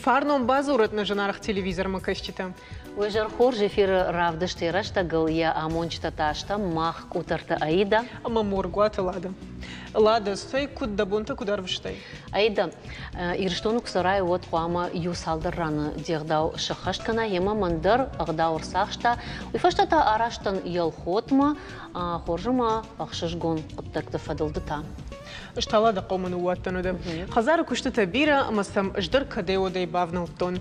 Фарнон бадзурӕд нӕ зынаргъ телевизормӕ кӕсджытӕ. Уе зӕр хорз эфиры равдысты рӕстӕгыл йӕ амонджытӕ та стӕм мах Къутӕрты Аида ӕмӕ Моргуаты Лада. Лада, стӕй куыд дӕ бонтӕ куыд ӕрвыстай? Аида, Ирыстоны куы цӕрай, уӕд хъуамӕ иу цалдӕр раны де гъдау сӕххӕст кӕна, йемӕ мӕн дӕр ӕгъдау ӕрцахста. Уый фӕстӕ та араст дӕн Елхотмӕ, хорз ӕмӕ ӕхсызгон хъуыддӕгты фӕдыл ды та. Ӕз та Лада хъӕумӕ ныууадтӕн уӕдӕ. Хӕдзары куыстытӕ бирӕ ӕмӕ сӕм ӕз дӕр кӕдӕй-уӕдӕй бавнӕлдтон.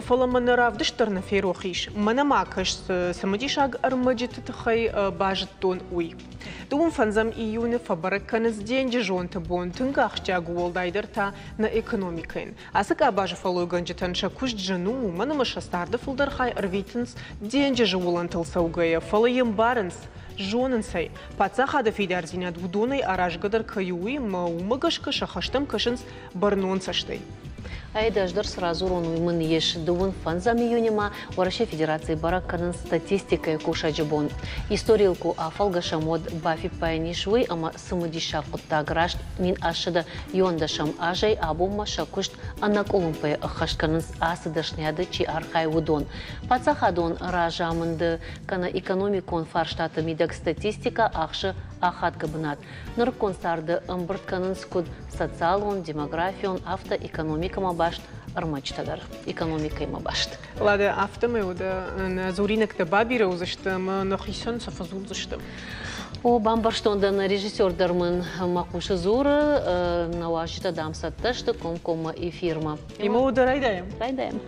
Фӕлӕ мӕ нӕ равдыст дӕр нӕ ферох ис. Мӕнӕ ма кӕс, цымыдисаг ӕрмӕджыты тыххӕй базыдтон, уый. Дыууын фӕндзӕм июны фӕбӕрӕг кӕнынц денджызонты бон. Тынг ахсджиаг у уӕлдайдӕр та нӕ экономикӕйӕн. Ацы къабазы фӕллойгӕнджытӕн сӕ куыст зын у, уымӕн ӕмӕ сӕ царды фылдӕр хай ӕрвитынц денджызы уылӕнтыл цӕугӕйӕ, фӕлӕ йе мбарынц, зонынц ӕй, паддзахады фидардзинад уыдонӕй аразгӕ дӕр кӕй у, уый ӕмӕ уымӕ гӕсгӕ сӕ хӕстӕм кӕсынц бӕрнон цӕстӕй. Ӕй ӕз дӕр цы радзурон, уый мын ис. Дыууын фӕндзӕм июны ма Уӕрӕсейы Федерацийы бӕрӕг кӕнынц статистикӕйы кусӕджы бон. Историйыл куы афӕлгӕсӕм, уӕд бафиппайӕн ис уый, ӕмӕ цымыдисаг хъуыддаг раст 1811 азӕй абонмӕ сӕ куыст ӕнӕкъуылымпыйӕ ӕххӕст кӕнынц ацы дӕсныйады чи архайы, уыдон. Паддзахадон разамынды кӕнӕ экономикон фарстаты мидӕг статистикӕ ахсы ахадгӕ бынат. Нырыккон царды ӕмбырд кӕнынц куыд социалон, демографион, афтӕ экономикӕмӕ баст ӕрмӕджытӕ дӕр. Экономикӕимӕ баст. Ладӕ, афтӕмӕй уӕдӕ нӕ дзуринӕгтӕ бабирӕ уыдзысты ӕмӕ нӕхицӕн цы фӕдзурдзыстӕм? О, бамбӕрстон дӕн, режиссер дӕр мын мӕ хъусы дзуры, нӕ уазджытӕ, дам, цӕттӕ сты комкоммӕ эфирмӕ. Ӕмӕ уӕдӕ райдайӕм? Райдайӕм.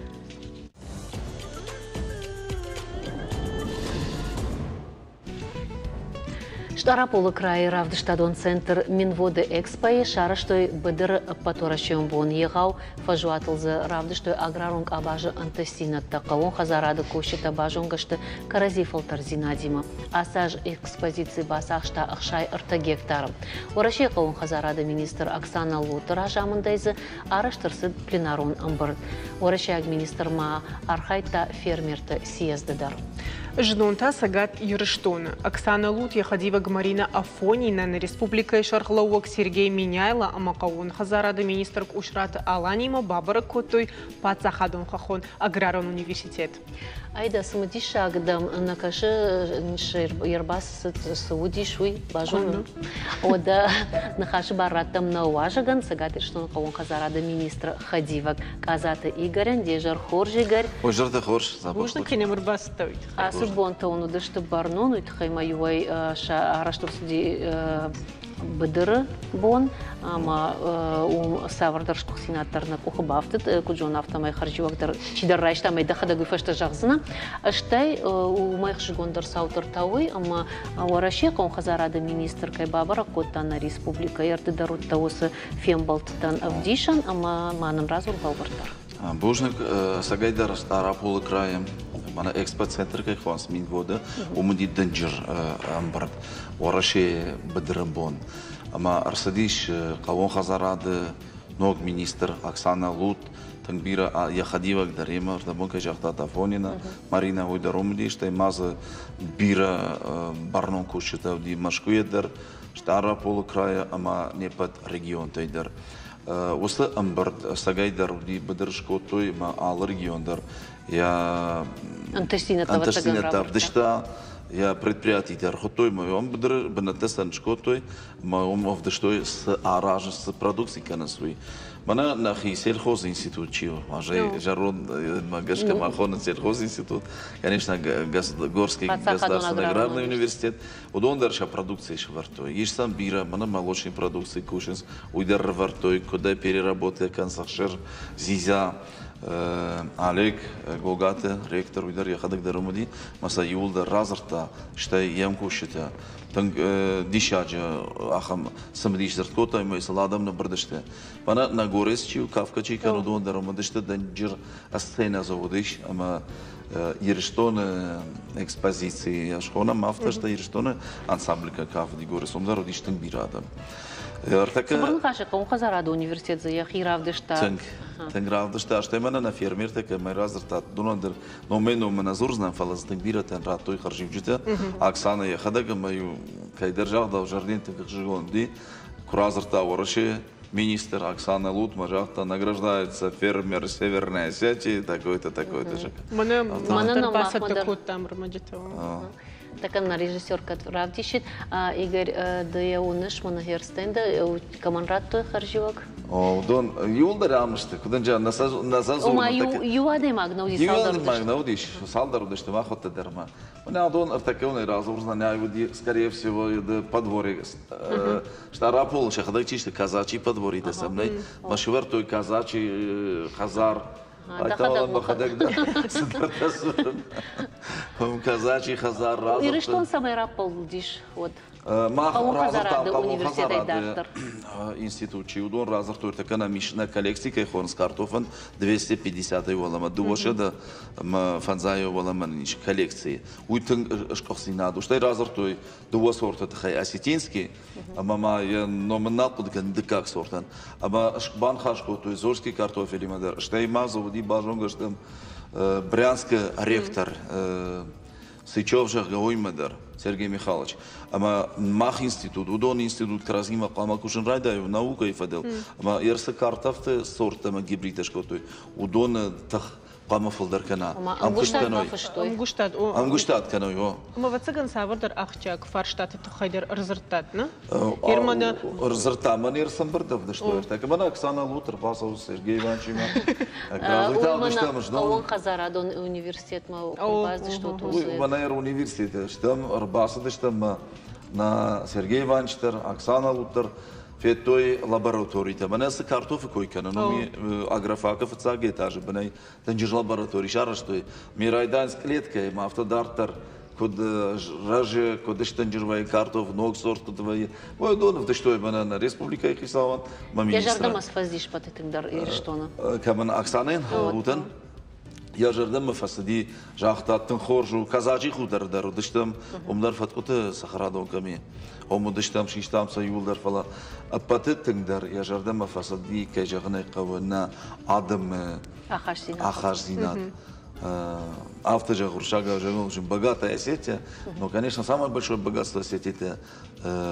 Стъараполы крайы равдыстадон центр Минводы Экспойы сарӕзтой быдыры ӕппӕтуӕрӕсеон бон. Егъау фӕзуатыл дзы равдыстой аграрон къабазы ӕнтыстдзинӕдтӕ. Хъӕууон хӕдзарады кусджытӕ базонгӕ сты кӕрӕдзи фӕлтӕрдзинадимӕ. Ацы аз экспозици бацахста 63 гектары. Уӕрӕсейы хъӕууон хӕдзарады министр Оксана Луты разамындӕй дзы арӕзт ӕрцыд пленарон ӕмбырд. Уӕрӕсейаг министр ма архайдта фермерты съезды дӕр. Знон та Цӕгат Ирыстоны Оксана Лут йӕ хӕдивӕг Марина Афонина нӕ республикӕйы сӕргълӕууӕг Сергей Меняйло ӕмӕ хъӕууон хӕдзарады министр Къусраты Аланимӕ бабӕрӕг кодтой паддзахадон хӕххон аграрон университет. Айда, цымыдисаг дӕм нӕ кӕсы, йе рбацыд цы уыдис, уый базонын. Уӕдӕ ныхасы бар раттӕм нӕ уазӕгӕн, Цӕгат Ирыстоны хъӕууон хӕдзарады министры хӕдивӕг Къадзаты Игорӕн. Де зӕр хорз, Игорь. Ой, зӕрдӕ хорз, дзӕбӕх. Бузныг, кӕй нӕм ӕрбацыдтӕ, уый тыххӕй. Ацы бонтӕ уын уыдысты бӕрнон, уый тыххӕй ма иуӕй сӕ арӕзт ӕрцыди быдыры бон ӕмӕ уым цавӕрдӕр сгуыхтдзинад дӕр нӕ къухы бафтыд, куыд зон, афтӕмӕй хӕрзиуӕг дӕр чидӕр райста ӕмӕ дӕхӕдӕг уый фӕстӕ зӕгъдзынӕ. Стӕй уымӕй ӕхсызгондӕр цаудӕр та уый, ӕмӕ Уӕрӕсейы хъӕууонхӕдзарады министр кӕй бабӕрӕг кодта нӕ республикӕйы, ӕртыдӕр уыдтӕ уыцы фембӕлдтытӕн ӕвдисӕн ӕмӕ ма нын радзур бӕлвырддӕр. Бузныг, цӕгӕйдӕр Стъараполы крайы мӕнӕ экспоцентр кӕй хонынц Минводы, уым уыди дынджыр ӕмбырд Уӕрӕсейы быдыры бон. Ӕмӕ ӕрцыдис хъӕууон хӕдзарады ног министр Оксана Лут, тынг бирӕ йӕ хӕдивӕг дӕр йемӕ ӕрдӕбон кӕй загъта Афонина, Марина уый дӕр уым уыди, стӕй ма дзы бирӕ бӕрнон кусджытӕ уыди Мӕскуыйӕ дӕр, Стъараполы крайы ӕмӕ не ппӕт регионтӕй дӕр. Уыцы ӕмбырд ӕцӕгӕйдӕр уыди, быдыр скодтой ӕмӕ алы регион дӕр йӕ ӕнтыстдзинӕдтӕ ӕвдыста, йӕ предприятитӕ ӕрхуыдтой ӕмӕ уым быдыры бынӕттӕ сӕн скодтой ӕмӕ уым ӕвдыстой, цы аразынц, цы продукци кӕнынц, уый. Мӕнӕ нӕхи сельхозинститут чи у, зӕронд мӕ гӕсгӕ ма хонынц сельхозинститут, конечно, Горский государственный аграрный университет, Уыдон дӕр сӕ продукцийы сӕвӕрдтой. Ис сӕм бирӕ, мӕнӕ молочный продукци кусынц, уый дӕр рывӕрдтой, куыдӕй переработка кӕнынц ӕхсыр, дзидза. Олег Гогаты ректор, уый дӕр йӕхӕдӕг дӕр уым уыди, ӕмӕ сӕ иууылдӕр радзырдта, стӕй йе мкусджытӕ тынг диссаджы ахӕм цымыдис дзырд кодтой ӕмӕ сыл адӕм ныббырдысты. Мӕнӕ нӕ горец чи у, Кавка чи кӕны, уыдон дӕр уым уыдысты, дынджыр сценӕ дзы уыдис ӕмӕ Ирыстоны экспозици схонӕм афтӕ, стӕй Ирыстоны ансамбль кӕй кафыди горец, уым дӕр уыдис тынг бирӕ адӕм. Цыбыр ныхасы хъӕууон хӕдзарады университет дзы йӕхи равдыста. Тынг, тынг равдыста. Стӕй мӕнӕ нӕ фермертӕ кӕмӕй радзырдта, уыдонӕн дӕр номӕй-номмӕ нӕ дзурдзынӕн, фӕлӕ дзы тынг бирӕтӕн радтой хӕрзиуджытӕ. Оксана йӕхӕдӕг ӕмӕ-иу кӕйдӕр загъдау зӕрдӕйӕн тынг ӕхсызгон уыди, куы радзырдта Уӕрӕсе. Министр Оксана Лут ма загъта, награждается фермер Северной Осетии, такой-то, такой-то же. Мӕнӕ мах бацӕттӕ кодтам ӕрмӕджытӕ. Такӕн нӕ режиссер кӕд равдисид. Игорь, ды йӕ уыныс, мӕнӕ херстенды кӕмӕн радтой хӕрзиуӕг? Уыдон иуылдӕр ам сты, куыд ын нӕ сӕ Ома иу адӕймаг нӕ уыди, цалдӕр уыдысты. Иу адӕймаг нӕ уыдис, цалдӕр уыдысты махуӕттӕ дӕр ма. Мӕнӕ адон ӕртӕккӕ радзурдзынӕн, ай уыди, скорее всего, подворье. Стъараполы сӕхӕдӕг чи сты, казачий подворье сӕм нӕй. Ма сывӕрдтой казачий хӕдзар. Айталан мӕхӕдӕг дӕр цыдӕртӕ дзурын. Казачий хӕдзар радзырдтой. Ирыстон цӕмӕй раппӕлдис уӕд? Мах радзырдтам хъӕууон хӕдзарады институт, чи уыдон радзырдтой, ӕртӕккӕ нӕм ис нӕ коллекци кӕй хонынц картофӕн 250-ӕй уӕлӕмӕ, 250-ӕй уӕлӕмӕ нын ис коллекцийы. Уый тынг скъуыхдзинад у. Стӕй радзырдтой дыууӕ сорты тыххӕй осетинский ӕмӕ ма йӕ ном ын нал хъуыды кӕнын дыккаг сортӕн. Ӕмӕ банхас кодтой Зорский картофелимӕ дӕр. Стӕй ма дзы уыди базонгӕ стӕм Брянскы ректор Сычев, зӕгъгӕ, уыимӕ дӕр, Сергей Михайлович. Ӕмӕ мах институт, уыдон институт кӕрӕдзимӕ хъуамӕ кусын райдайой наукӕйы фӕдыл. Ӕмӕ ӕрцы картӕфты сорттӕ ӕмӕ гибридтӕ скодтой, уыдоны тых хъуамӕ фылдӕр кӕна. Ӕмгуыстад бафыстой. Ӕмгуыстад, о. Ӕмгуыстад кӕной, о. Ӕмӕ ӕвӕццӕгӕн цавӕрдӕр ахсджиаг фарстаты тыххӕй дӕр ӕрдзырдтат, нӕ? Ӕрдзырдта, мӕн ӕрцӕмбырд ӕвдыстой. Ӕртӕккӕ Оксана Лутер бацӕуы Сергей Ивановичимӕ. Хъӕууон хӕдзарадон университетмӕ бацыдыстут. Уый мӕнӕ университеты стӕм, ӕрбацыдыстӕм нӕ Сергей Иванович дӕр, Оксана Лутер федтой лабораторитӕ. Мӕнӕ цы картофы кой кӕнын, уым агрофакы фыццаг этажы бынӕй дынджыр лаборатори сарӕзтой. Ме райдайынц клеткӕйы, ма афтӕ дарддӕр куыд рӕзы, куыд сдынджыр вӕййы картоф, ног сорт куыд вӕййы. Уыдон ӕвдыстой мӕнӕ нӕ республикӕйы хицауад, мӕ министрад. Йӕ зӕрдӕмӕ сфӕзис пӕты тынгдӕр Ирыстоны? Кӕмӕн Оксанӕйӕн, Лутӕн? Йӕ зӕрдӕмӕ фӕцыди, загъта, тынг хорз у. Казачий хутор дӕр уыдыстӕм, уым дӕр фӕткъуыты цӕхӕрадон кӕм и. Уым уыдыстӕм, систам сӕ иууылдӕр, фӕлӕ ӕппӕты тынгдӕр йӕ зӕрдӕмӕ фӕцыди, кӕй зӕгъын ӕй хъӕуы, нӕ адӕмы ахастдзинад. Афтӕ зӕгъ, уырыссагау зӕгъын, очень богатая Осетия, но, конечно, самое большое богатство Осетии это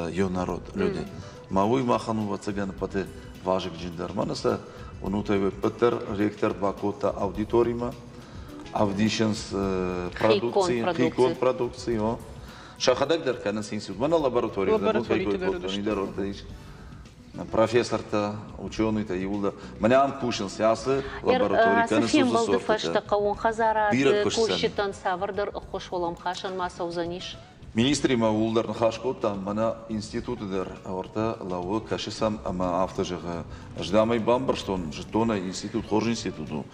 ее народ, люди. Ма уый махӕн у, ӕвӕццӕгӕн, ӕппӕты вазыгджындӕр. Мӕнӕ сӕ уынут, ӕппӕт дӕр ректор бакодта аудиторимӕ, ӕвдисынц продукци, хиконд продукци. Сӕхӕдӕг дӕр кӕнынц институт. Мӕнӕ лабораторийы дӕр дӕр ис. Профессортӕ, ученыйтӕ иууылдӕр. Мӕнӕ ам кусынц ацы лаборатори кӕнынц уыцы фембӕлды фӕстӕ хъӕууон хӕдзарады кусджытӕн цавӕрдӕр ӕххуыс уӕлӕмхасӕн ма цӕудзӕнис? Министримӕ ууыл дӕр ныхас кодтам, мӕнӕ институты дӕр ӕвӕртӕ лӕууы, кӕсы сӕм ӕмӕ афтӕ зӕгъы, ӕз дам ӕй бамбӕрстон, зыдтон ӕй, институт хорз институт у,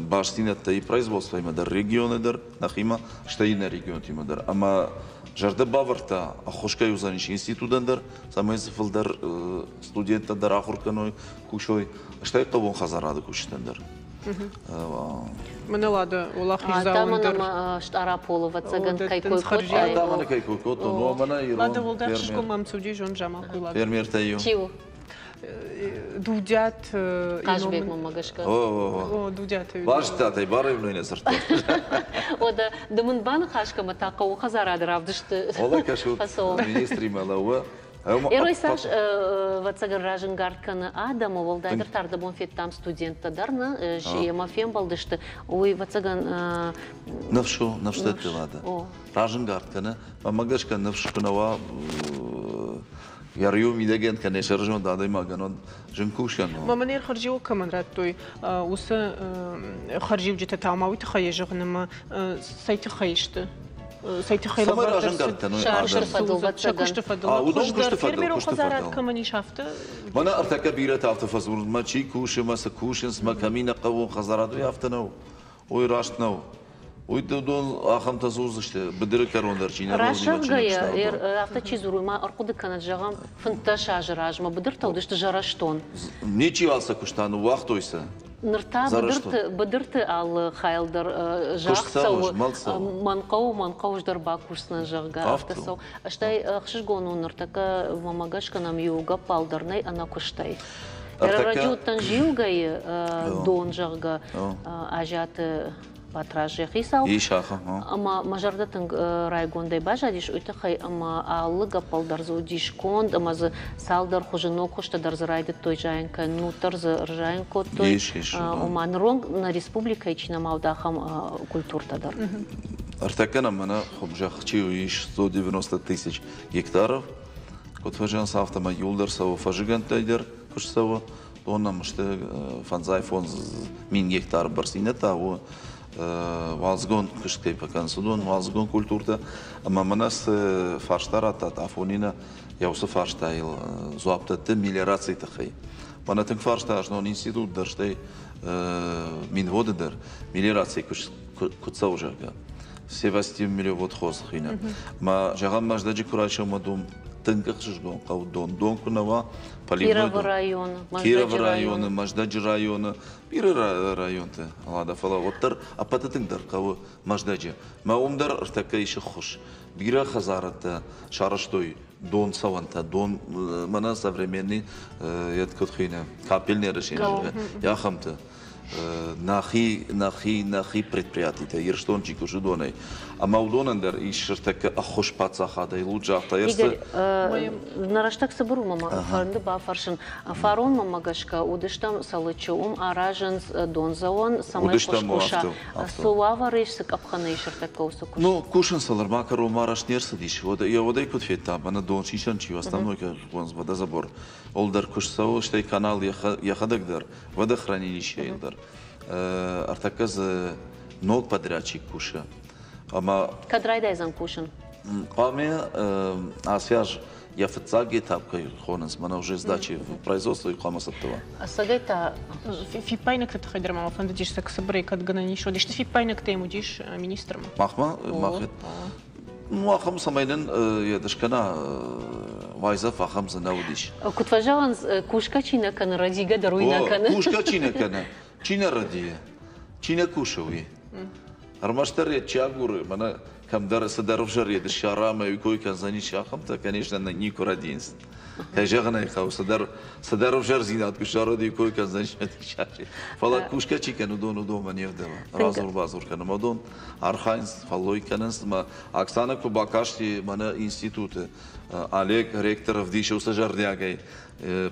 бастдзинӕдтӕ и производствоимӕ дӕр, регионы дӕр, нӕхимӕ, стӕй иннӕ регионтимӕ дӕр. Ӕмӕ зӕрдӕ бавӕрдта, ӕххуыс кӕй уыдзӕнис институтӕн дӕр, цӕмӕй дзы фылдӕр студенттӕ дӕр ахуыр кӕной, кусой, стӕй хъӕууон хӕдзарады кусджытӕн дӕр. Мӕнӕ Лада уӕлахиздзауӕн дӕр. Стъараполы ӕвӕццӕгӕн кӕй кой кодтай. Адӕмӕн кӕй кой кодтон, о, мӕнӕ ирон Лада уӕлдай ӕхсызгон мӕм цуди зонд заманхъуйлаг. Лада. Фермертӕ иу. Чи у? Дудиат. Хъазбегмӕ мӕ гӕсгӕ. О, Дудиаты. Базыдтат ӕй, барӕй нӕ дзырдта. Уӕдӕ ды мын баныхас кӕ, та хъӕуы хӕдзарады равдысты. Ола кӕсут, министримӕ лӕууы. Эрой цас ӕвӕццӕгӕн разӕнгард кӕны адӕмы, уӕлдайдӕр та ӕрдӕбон федтам студенттӕ дӕр нӕ, семӕ фембӕлдысты, уый ӕвӕццӕгӕн Ныфс у, ныфс дӕтты Лада. Разӕнгард кӕны, мӕнмӕ гӕсгӕ ныфс куы нӕ уа, йӕ риуы мидӕгӕн кӕнӕ сӕрзонд адӕймагӕн уӕд зын кусӕн у. Ма мын хӕрзиуӕг кӕмӕн радтой, уыцы хӕрзиуджытӕ та ма уый тыххӕй зӕгъын ӕмӕ цӕй тыххӕй сты? Цӕй тыххӕй лӕвӕрд ӕрцыд сӕ куысты фӕдыл? Хуыздӕр фермерон хӕдзарад кӕмӕн ис, афтӕ? Мӕнӕ ӕртӕккӕ бирӕтӕ афтӕ фӕдзурынц, мӕ чи кусы, мӕ цы кусынц, мӕ кӕми нӕ хъӕууон хӕдзарад, уый афтӕ нӕу. Уый раст нӕу. Уый дон ахӕмтӕ дзурдзысты, быдыры кӕрон дӕр чи нӕ Раст зӕгъгӕйӕ, афтӕ чи дзуры, ма ӕрхъуыды кӕнӕд, зӕгъӕм, 15 азы размӕ быдыртӕ уыдысты зӕрӕстон. Ничиуал сӕ куыста, ныууагътой сӕ. Ныр та быдырты алы хайыл дӕр загъд цӕуы, мӕн хъӕуы, мӕн хъӕуы дӕр бакусдзынӕн, зӕгъгӕ, афтӕ цӕуы. Стӕй ӕхсызгон у ныртӕккӕ, мӕмӕ гӕсгӕ нӕм иу гӕппӕл дӕр нӕй ӕнӕ куыстӕй. Раджы уыдтӕн Зилгӕйы дон, зӕгъгӕ, Азиаты. Батраз йӕ хицау. Ис ахӕм. Ӕмӕ мӕ зӕрдӕ тынг райгондӕй баззадис уый тыххӕй, ӕмӕ алы гӕппӕл дӕр дзы уыдис конд, ӕмӕ дзы цалдӕр хуызы ног хуызтӕ дӕр дзы райдыдтой зайын кӕнын, нуд дӕр дзы рзайын кодтой. Ис, ис. Ома ныронг нӕ республикӕйы чи нӕма уыд, ахӕм культуртӕ дӕр. Ӕртӕккӕ нӕм мӕнӕ хуымзӕхх чи ис 190 тысяч гектаров. Куыд фӕзӕгъынц, афтӕмӕй иуылдӕр цӕуы фӕзыгӕндтӕй дӕр куыст цӕуы. Дон нӕм сты 55 мин гектары бӕрц. Иннӕ та у уалдзыгон куыст кӕй фӕкӕнынц, уыдон уалдзыгон культуртӕ. Ӕмӕ мӕнӕ цы фарста радтат афонинӕ, йӕ уыцы фарстайыл дзуапп дӕтты мелиорацийы тыххӕй. Мӕнӕ тынг фарста знон институт дӕр, стӕй Минводы дӕр мелиорацийы куыст куыд цӕуы, зӕгъгӕ. Севастьян Мелиоводхоз хуыйны. Мӕ зӕгъӕм, Мӕздӕджы куы райсӕм, уӕд уым тынг ӕхсызгон хъӕуы дон. Дон куы нӕ уа, Кировы районы, Кировы районы, Мӕздӕджы районы, бирӕ районты, Лада, фӕлӕ уӕддӕр ӕппӕты тынгдӕр хъӕуы Мӕздӕджы. Мӕ уым дӕр ӕртӕккӕ ис ӕххуыс. Бирӕ хӕдзарӕдтӕ сарӕзтой донцӕуӕнтӕ, дон мӕнӕ современный, куыд хуыйны, капельный решение, ахӕмты. Нӕхи, нӕхи, нӕхи предприятитӕ, Ирыстон чи кусы, уыдонӕй. Ӕмӕ уыдонӕн дӕр ис ӕртӕккӕ ӕххуыс паддзахадӕй, луд загъта. Игорь, нӕ рӕстӕг цыбыр у, мӕ фӕнды бафӕрсын. Фарон мӕмӕ гӕсгӕ уыдыстӕм Цӕлыччы, уым аразынц дондзӕуӕн, цӕмӕй куыст куса. Цы уавӕр ис, цы къӕпхӕны ис ӕртӕккӕ уыцы куыст? Ну, кусын сыл нырма кӕронмӕ арӕзт не рцыдис. Йӕ уӕдӕй куыд федтам, мӕнӕ донсисӕн чи у, основной водозабор, ол дӕр куыст цӕуы, стӕй канал йӕхӕдӕг дӕр, водохранилищейыл дӕр. Ӕртӕккӕ дзы ног подрядчик кусы. Ӕмӕ Кӕд райдайдзӕн кусын? Хъуамӕ ацы аз йӕ фыццаг этап кӕй хонынц, мӕнӕ уже сдачи в производство хъуамӕ цӕттӕ уа. Ӕцӕгӕй та Фиппайнӕгты тыххӕй дӕр ма мӕ фӕндыдис сӕ цыбырӕй кӕд гӕнӕн ис, уӕд исты фиппайнӕгтӕ йӕм уыдис министрмӕ? Махмӕ? Мах Ну, ахӕм, цӕмӕй нын йӕ дыскӕна уайдзӕф, ахӕм дзы нӕ уыдис. Куыд фӕзӕгъынц, кусгӕ чи нӕ кӕны, рӕдийгӕ дӕр уый нӕ кӕны. Кусгӕ чи нӕ кӕны, чи нӕ рӕдийы, чи нӕ кусы, уый. Ӕрмӕстдӕр йӕ чи агуры, мӕнӕ кӕмдӕр цыдӕр ӕвзӕр йӕ ссара ӕмӕ уый кой кӕндзӕнис, ахӕмтӕ, конечно, никуы рӕдийынц. Кӕй зӕгъын ӕй хъӕуы, цыдӕр, цыдӕр ӕвзӕрдзинад куы ссарой, уый кой кӕндзӕнис, фӕлӕ кусгӕ чи кӕны, уыдон уыдонмӕ не вдӕлы. Радзур-бадзур кӕны. Уыдон архайынц, фӕллой кӕнынц. Ӕмӕ Оксана куы бакасти мӕнӕ институты, Олег ректор ӕвдисы уыцы зӕрдиагӕй,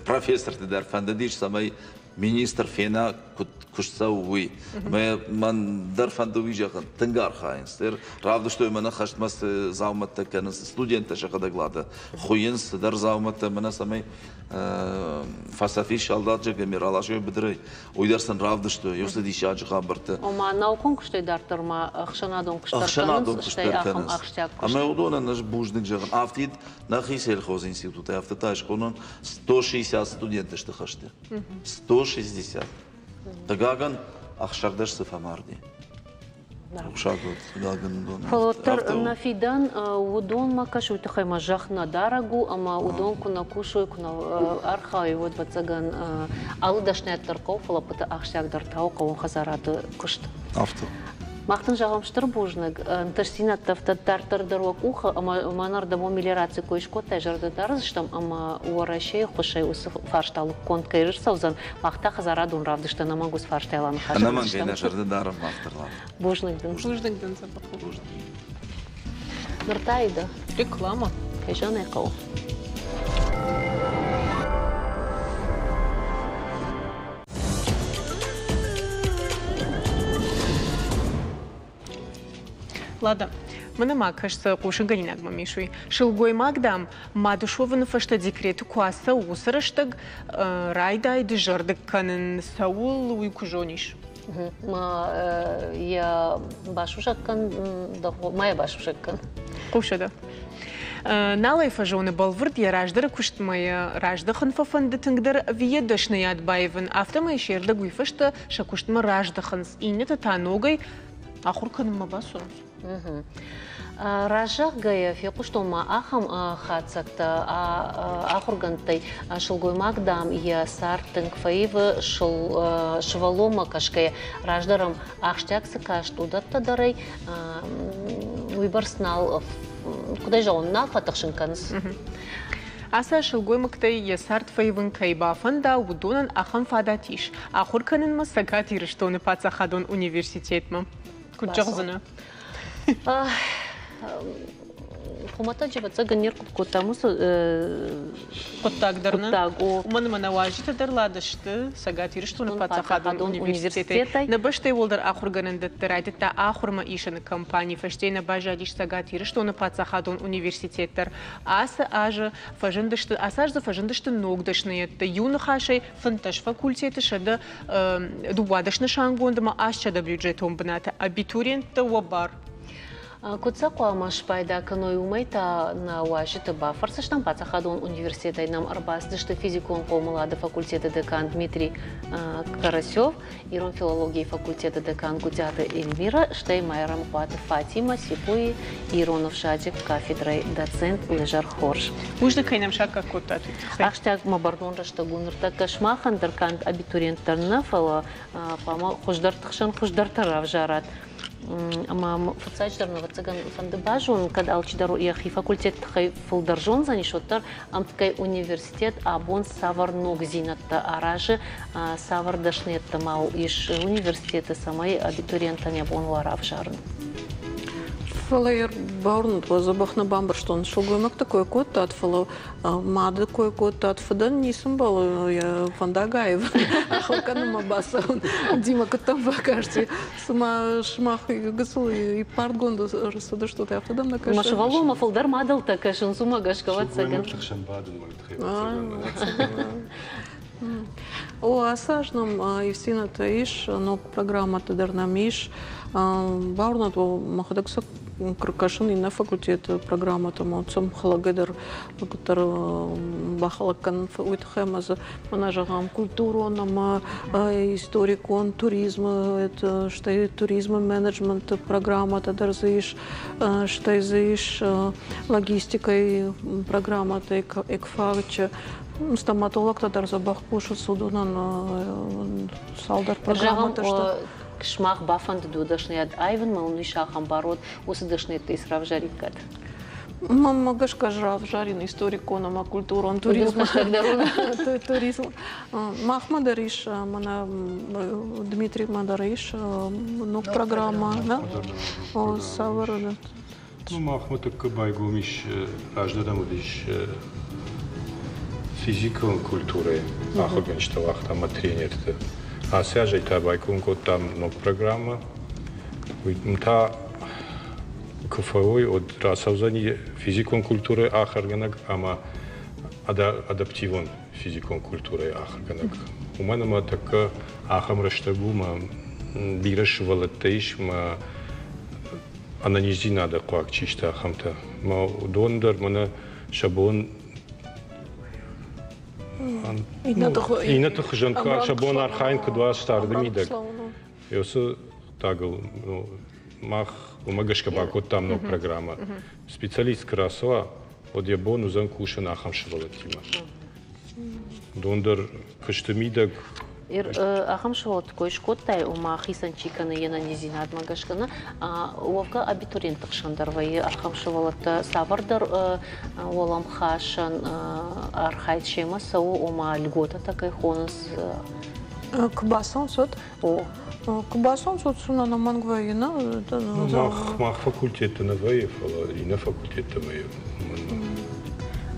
профессорты дӕр фӕндыдис, цӕмӕй министр фена, куыд куыст цӕуы, уый. Ӕмӕ мӕн дӕр фӕнды уый зӕгъын, тынг архайынц. Равдыстой мӕнӕ хӕстмӕ цы дзаумӕттӕ кӕнынц, студенттӕ сӕхӕдӕг лады хуыйынц цыдӕр дзаумӕттӕ, мӕнӕ цӕмӕй фӕцӕф ис салдат Джагомер аласой быдырӕй, уый дӕр сын равдыстой, уыцы диссаджы хабӕрттӕ. Ома наукон куыстӕй дарддӕр ма ӕхсӕнадон куыст дӕр кӕнынц, стӕй ахӕм ахсджиаг куыст. Ӕмӕ уыдонӕн ӕз бузныг зӕгъын. Афтид нӕхи сельхозинститутӕй, афтӕ та схонон 160 студенты сты хӕсты. 160. Хъыгагӕн, 16 дзы фӕмарди. Фӕлӕ уӕддӕр нӕ фидӕн уыдонмӕ кӕсы, уый тыххӕй ма зӕхх нӕ дарӕг у, ӕмӕ уыдон куы нӕ кусой, куы нӕ архайой, уӕд, ӕвӕццӕгӕн, алы дӕсныйад дӕр хъӕуы, фӕлӕ ӕппӕты ахсджиагдӕр та у хъӕууон хӕдзарады куыст. Афтӕ. Мах дын зӕгъӕм стыр бузныг, ӕнтыстдзинӕдтӕ афтӕ дарддӕр дӕр уӕ къухы, ӕмӕ мӕнӕрдӕм уӕ мелиораци кой скодтай, зӕрдӕ дардзыстӕм, ӕмӕ Уӕрӕсейы ххуысӕй уыцы фарста лыггонд кӕй ӕрцӕудзӕн, мах та хӕдзарадон равдысты ӕнӕмӕнг уыцы фарстайыл аныхас Ӕнӕмӕнгӕй нӕ зӕрдӕ дарӕм мах дӕр. Бузныг дын. Бузныг дын, Дзӕбӕхъо. Бузныг. Ныр та Ида. Реклама. Кӕй зӕгъын ӕй хъӕуы. Лада, мӕнӕ ма кӕс, цы хъусынгӕнинаг мӕм ис, уый. Сылгоймаг, дам, мады суӕвыны фӕстӕ декреты куы ацӕуы, уыцы рӕстӕг райдай дызӕрдыг кӕнын, цӕуыл, уый куы зонис. Ма йӕ басусӕг кӕн, ма йӕ басусӕг кӕн. Хъусы дӕ. Нал ӕй фӕзоны бӕлвырд йӕ раздӕры куыстмӕ йӕ раздӕхын фӕфӕнды тынгдӕр ӕви йӕ дӕсныйад баивын, афтӕмӕй се рдӕг уый фӕстӕ сӕ куыстмӕ раздӕхынц, иннӕтӕ та ногӕй ахуыр кӕнынмӕ бацӕуынц. Раззаггӕйӕ фехъуыстон ма ахӕм хатдзӕгтӕ ахуыргӕндтӕй. Сылгоймаг, дам, йӕ цард тынг фӕивы, сывӕллонмӕ кӕсгӕйӕ, раздӕр ӕм ахсджиаг цы каст, уыдӕттӕ дӕр ӕй уыйбӕрц нал, куыд ӕй зӕгъон, нал фӕтыхсын кӕнынц. Ацы сылгоймӕгтӕй йӕ цард фӕивын кӕй бафӕнда, уыдонӕн ахӕм фадат ис ахуыр кӕнынмӕ Цӕгат Ирыстоны паддзахадон университетмӕ. Куыд зӕгъдзынӕ? Хуымӕтӕджы ӕвӕццӕгӕн не рхъуыды кодтам уыцы хъуыддаг дӕр нӕ. Уымӕн ӕмӕ нӕ уазджытӕ дӕр ладысты Цӕгат Ирыстоны паддзахадон университетӕй. Нӕ бӕстӕйы уӕлдӕр ахуыргӕнӕндӕтты райдыдта ахуырмӕ исыны кампани. Фӕстейы нӕ баззадис Цӕгат Ирыстоны паддзахадон университет дӕр. Ацы азы фӕзындысты, ацы аз дзы фӕзындысты ног дӕсныйӕдтӕ. Иу ныхасӕй, 15 факультеты 112 нысангонд ӕмӕ 800 бюджетон бынаты абитуриенттӕ уӕ бар. Куыд сӕ хъуамӕ спайда кӕной, уымӕй та нӕ уазджыты бафӕрсдзыстӕм. Паддзахадон университетӕй нӕм ӕрбацыдысты физикон хъомылады факультеты декан Дмитрий Карасев, ирон филологийы факультеты декан Гуыдиаты Эльмира, стӕй Майрӕмхъуаты Фатимӕ, СИПУ-йы ирон ӕвзаджы кафедрӕйы доцент Лӕзӕр Хорз. Бузныг, кӕй нӕм саккаг кодтат, уый тыххӕй. Ахсджиаг мӕ бӕрнон рӕстӕг у ныртӕккӕ сымахӕн дӕр канд абитуриенттӕн нӕ, фӕлӕ хъуамӕ хуыздӕрты хсӕн хуыздӕртӕ равзарат. Ӕмӕ фыццаджыдӕр, ӕвӕццӕгӕн, фӕнды базонын, кӕд алчидӕр йӕхи факультеты тыххӕй фылдӕр зондзӕнис, уӕддӕр ӕмткӕй университет абон цавӕр ногдзинӕдтӕ аразы, цавӕр дӕсныйӕдтӕ ма ис университеты, цӕмӕй абитуриентӕн йӕ бон уа равзарын? Фӕлӕ йӕ бауырнут, уӕ дзӕбӕх нӕ бамбӕрстон. Сылгоймӕгты кой кодтат, фӕлӕ мады кой кодтат, фыдӕн ницы мбӕлы йӕ фӕндаг аив ахуыр кӕнынмӕ бацӕуын. Дима, куыд дӕм бакасти? Цыма сымах гыццыл иппӕрдгонд ӕрцыдыстут, афтӕ дӕм нӕ кӕсы? Мӕ сывӕллонмӕ фылдӕр мадӕлтӕ кӕсынц, уымӕ гӕсгӕ, ӕвӕццӕгӕн. Сылгоймӕгты хсӕн бадын уый тыххӕй, ӕвӕццӕгӕн. О, ацы аз нӕм ивддзинӕдтӕ ис, ног программӕтӕ дӕр нӕм ис. Бауырнӕд уӕ, мӕхӕдӕг сӕ кӕсын иннӕ факультеты программӕтӕм, сӕм хӕлӕгӕй дӕр куыддӕр бахӕлӕг кӕнын, уый тыххӕй ӕмӕ дзы мӕнӕ зӕгъӕм, культурон ӕмӕ историкон туризмы, стӕй туризмы менеджменты программӕтӕ дӕр дзы ис, стӕй дзы ис логистикӕйы программӕтӕ, экфакчы. Стоматологтӕ дӕр дзӕбӕх кусынц, уыдонӕн цалдӕр программӕтӕ сты. Сымах бафӕндыд уӕ дӕсныйад аивынмӕ, уын ис ахӕм бар, уӕд уыцы дӕсныйӕдтӕй цы равзариккат? Мӕнмӕ гӕсгӕ ӕз равзарин историкон ӕмӕ культурон туризм. Туризм. Махмӕ дӕр ис, мӕнӕ Дмитриймӕ дӕр ис ног программӕ. Да? Цавӕр? Ну, махмӕ тӕккӕ байгом ис, раздӕр уыдис физикон культурӕйы ахуыргӕнджытӕ уагъта ӕмӕ тренерты. Ацы азӕй та байгом кодтам ног программӕ. Уый та куы фӕуой, уӕд рацӕудзӕни физикон культурӕйы ахуыргӕнӕг ӕмӕ адаптивон физикон культурӕйы ахуыргӕнӕг. Уымӕн ӕмӕ тӕккӕ ахӕм рӕстӕг у, мӕ бирӕ сывӕллӕттӕ ис, мӕ ӕнӕниздзинады хъуаг чи сты, ахӕмтӕ. Мӕ уыдон дӕр мӕнӕ сӕ бон иннӕты хуызӕн сӕ бон архайын куыд уа царды мидӕг. Уыцы хъуыддагыл мах уымӕ гӕсгӕ бакодтам ног программӕ. Специалист куы рацӕуа, уӕд йӕ бон уыдзӕн кусын ахӕм сывӕллӕттимӕ. Уыдон дӕр куысты мидӕг Ахӕм сывӕллӕтты кой скодтай, ома хицӕн чи кӕны йе нӕниздзинадмӕ гӕсгӕ нӕ. Уӕвгӕ абитуриентты хсӕн дӕр вӕййы ахӕм сывӕллӕттӕ, цавӕрдӕр уӕлӕмхасӕн архайд семӕ цӕуы, ома льготӕтӕ кӕй хонынц. Куы бацӕуынц, уӕд? О. Куы бацӕуынц, уӕд сын ӕнӕмӕнг вӕййы, нӕ? Мах факультетты нӕ вӕййы, фӕлӕ иннӕ факультетты вӕййы.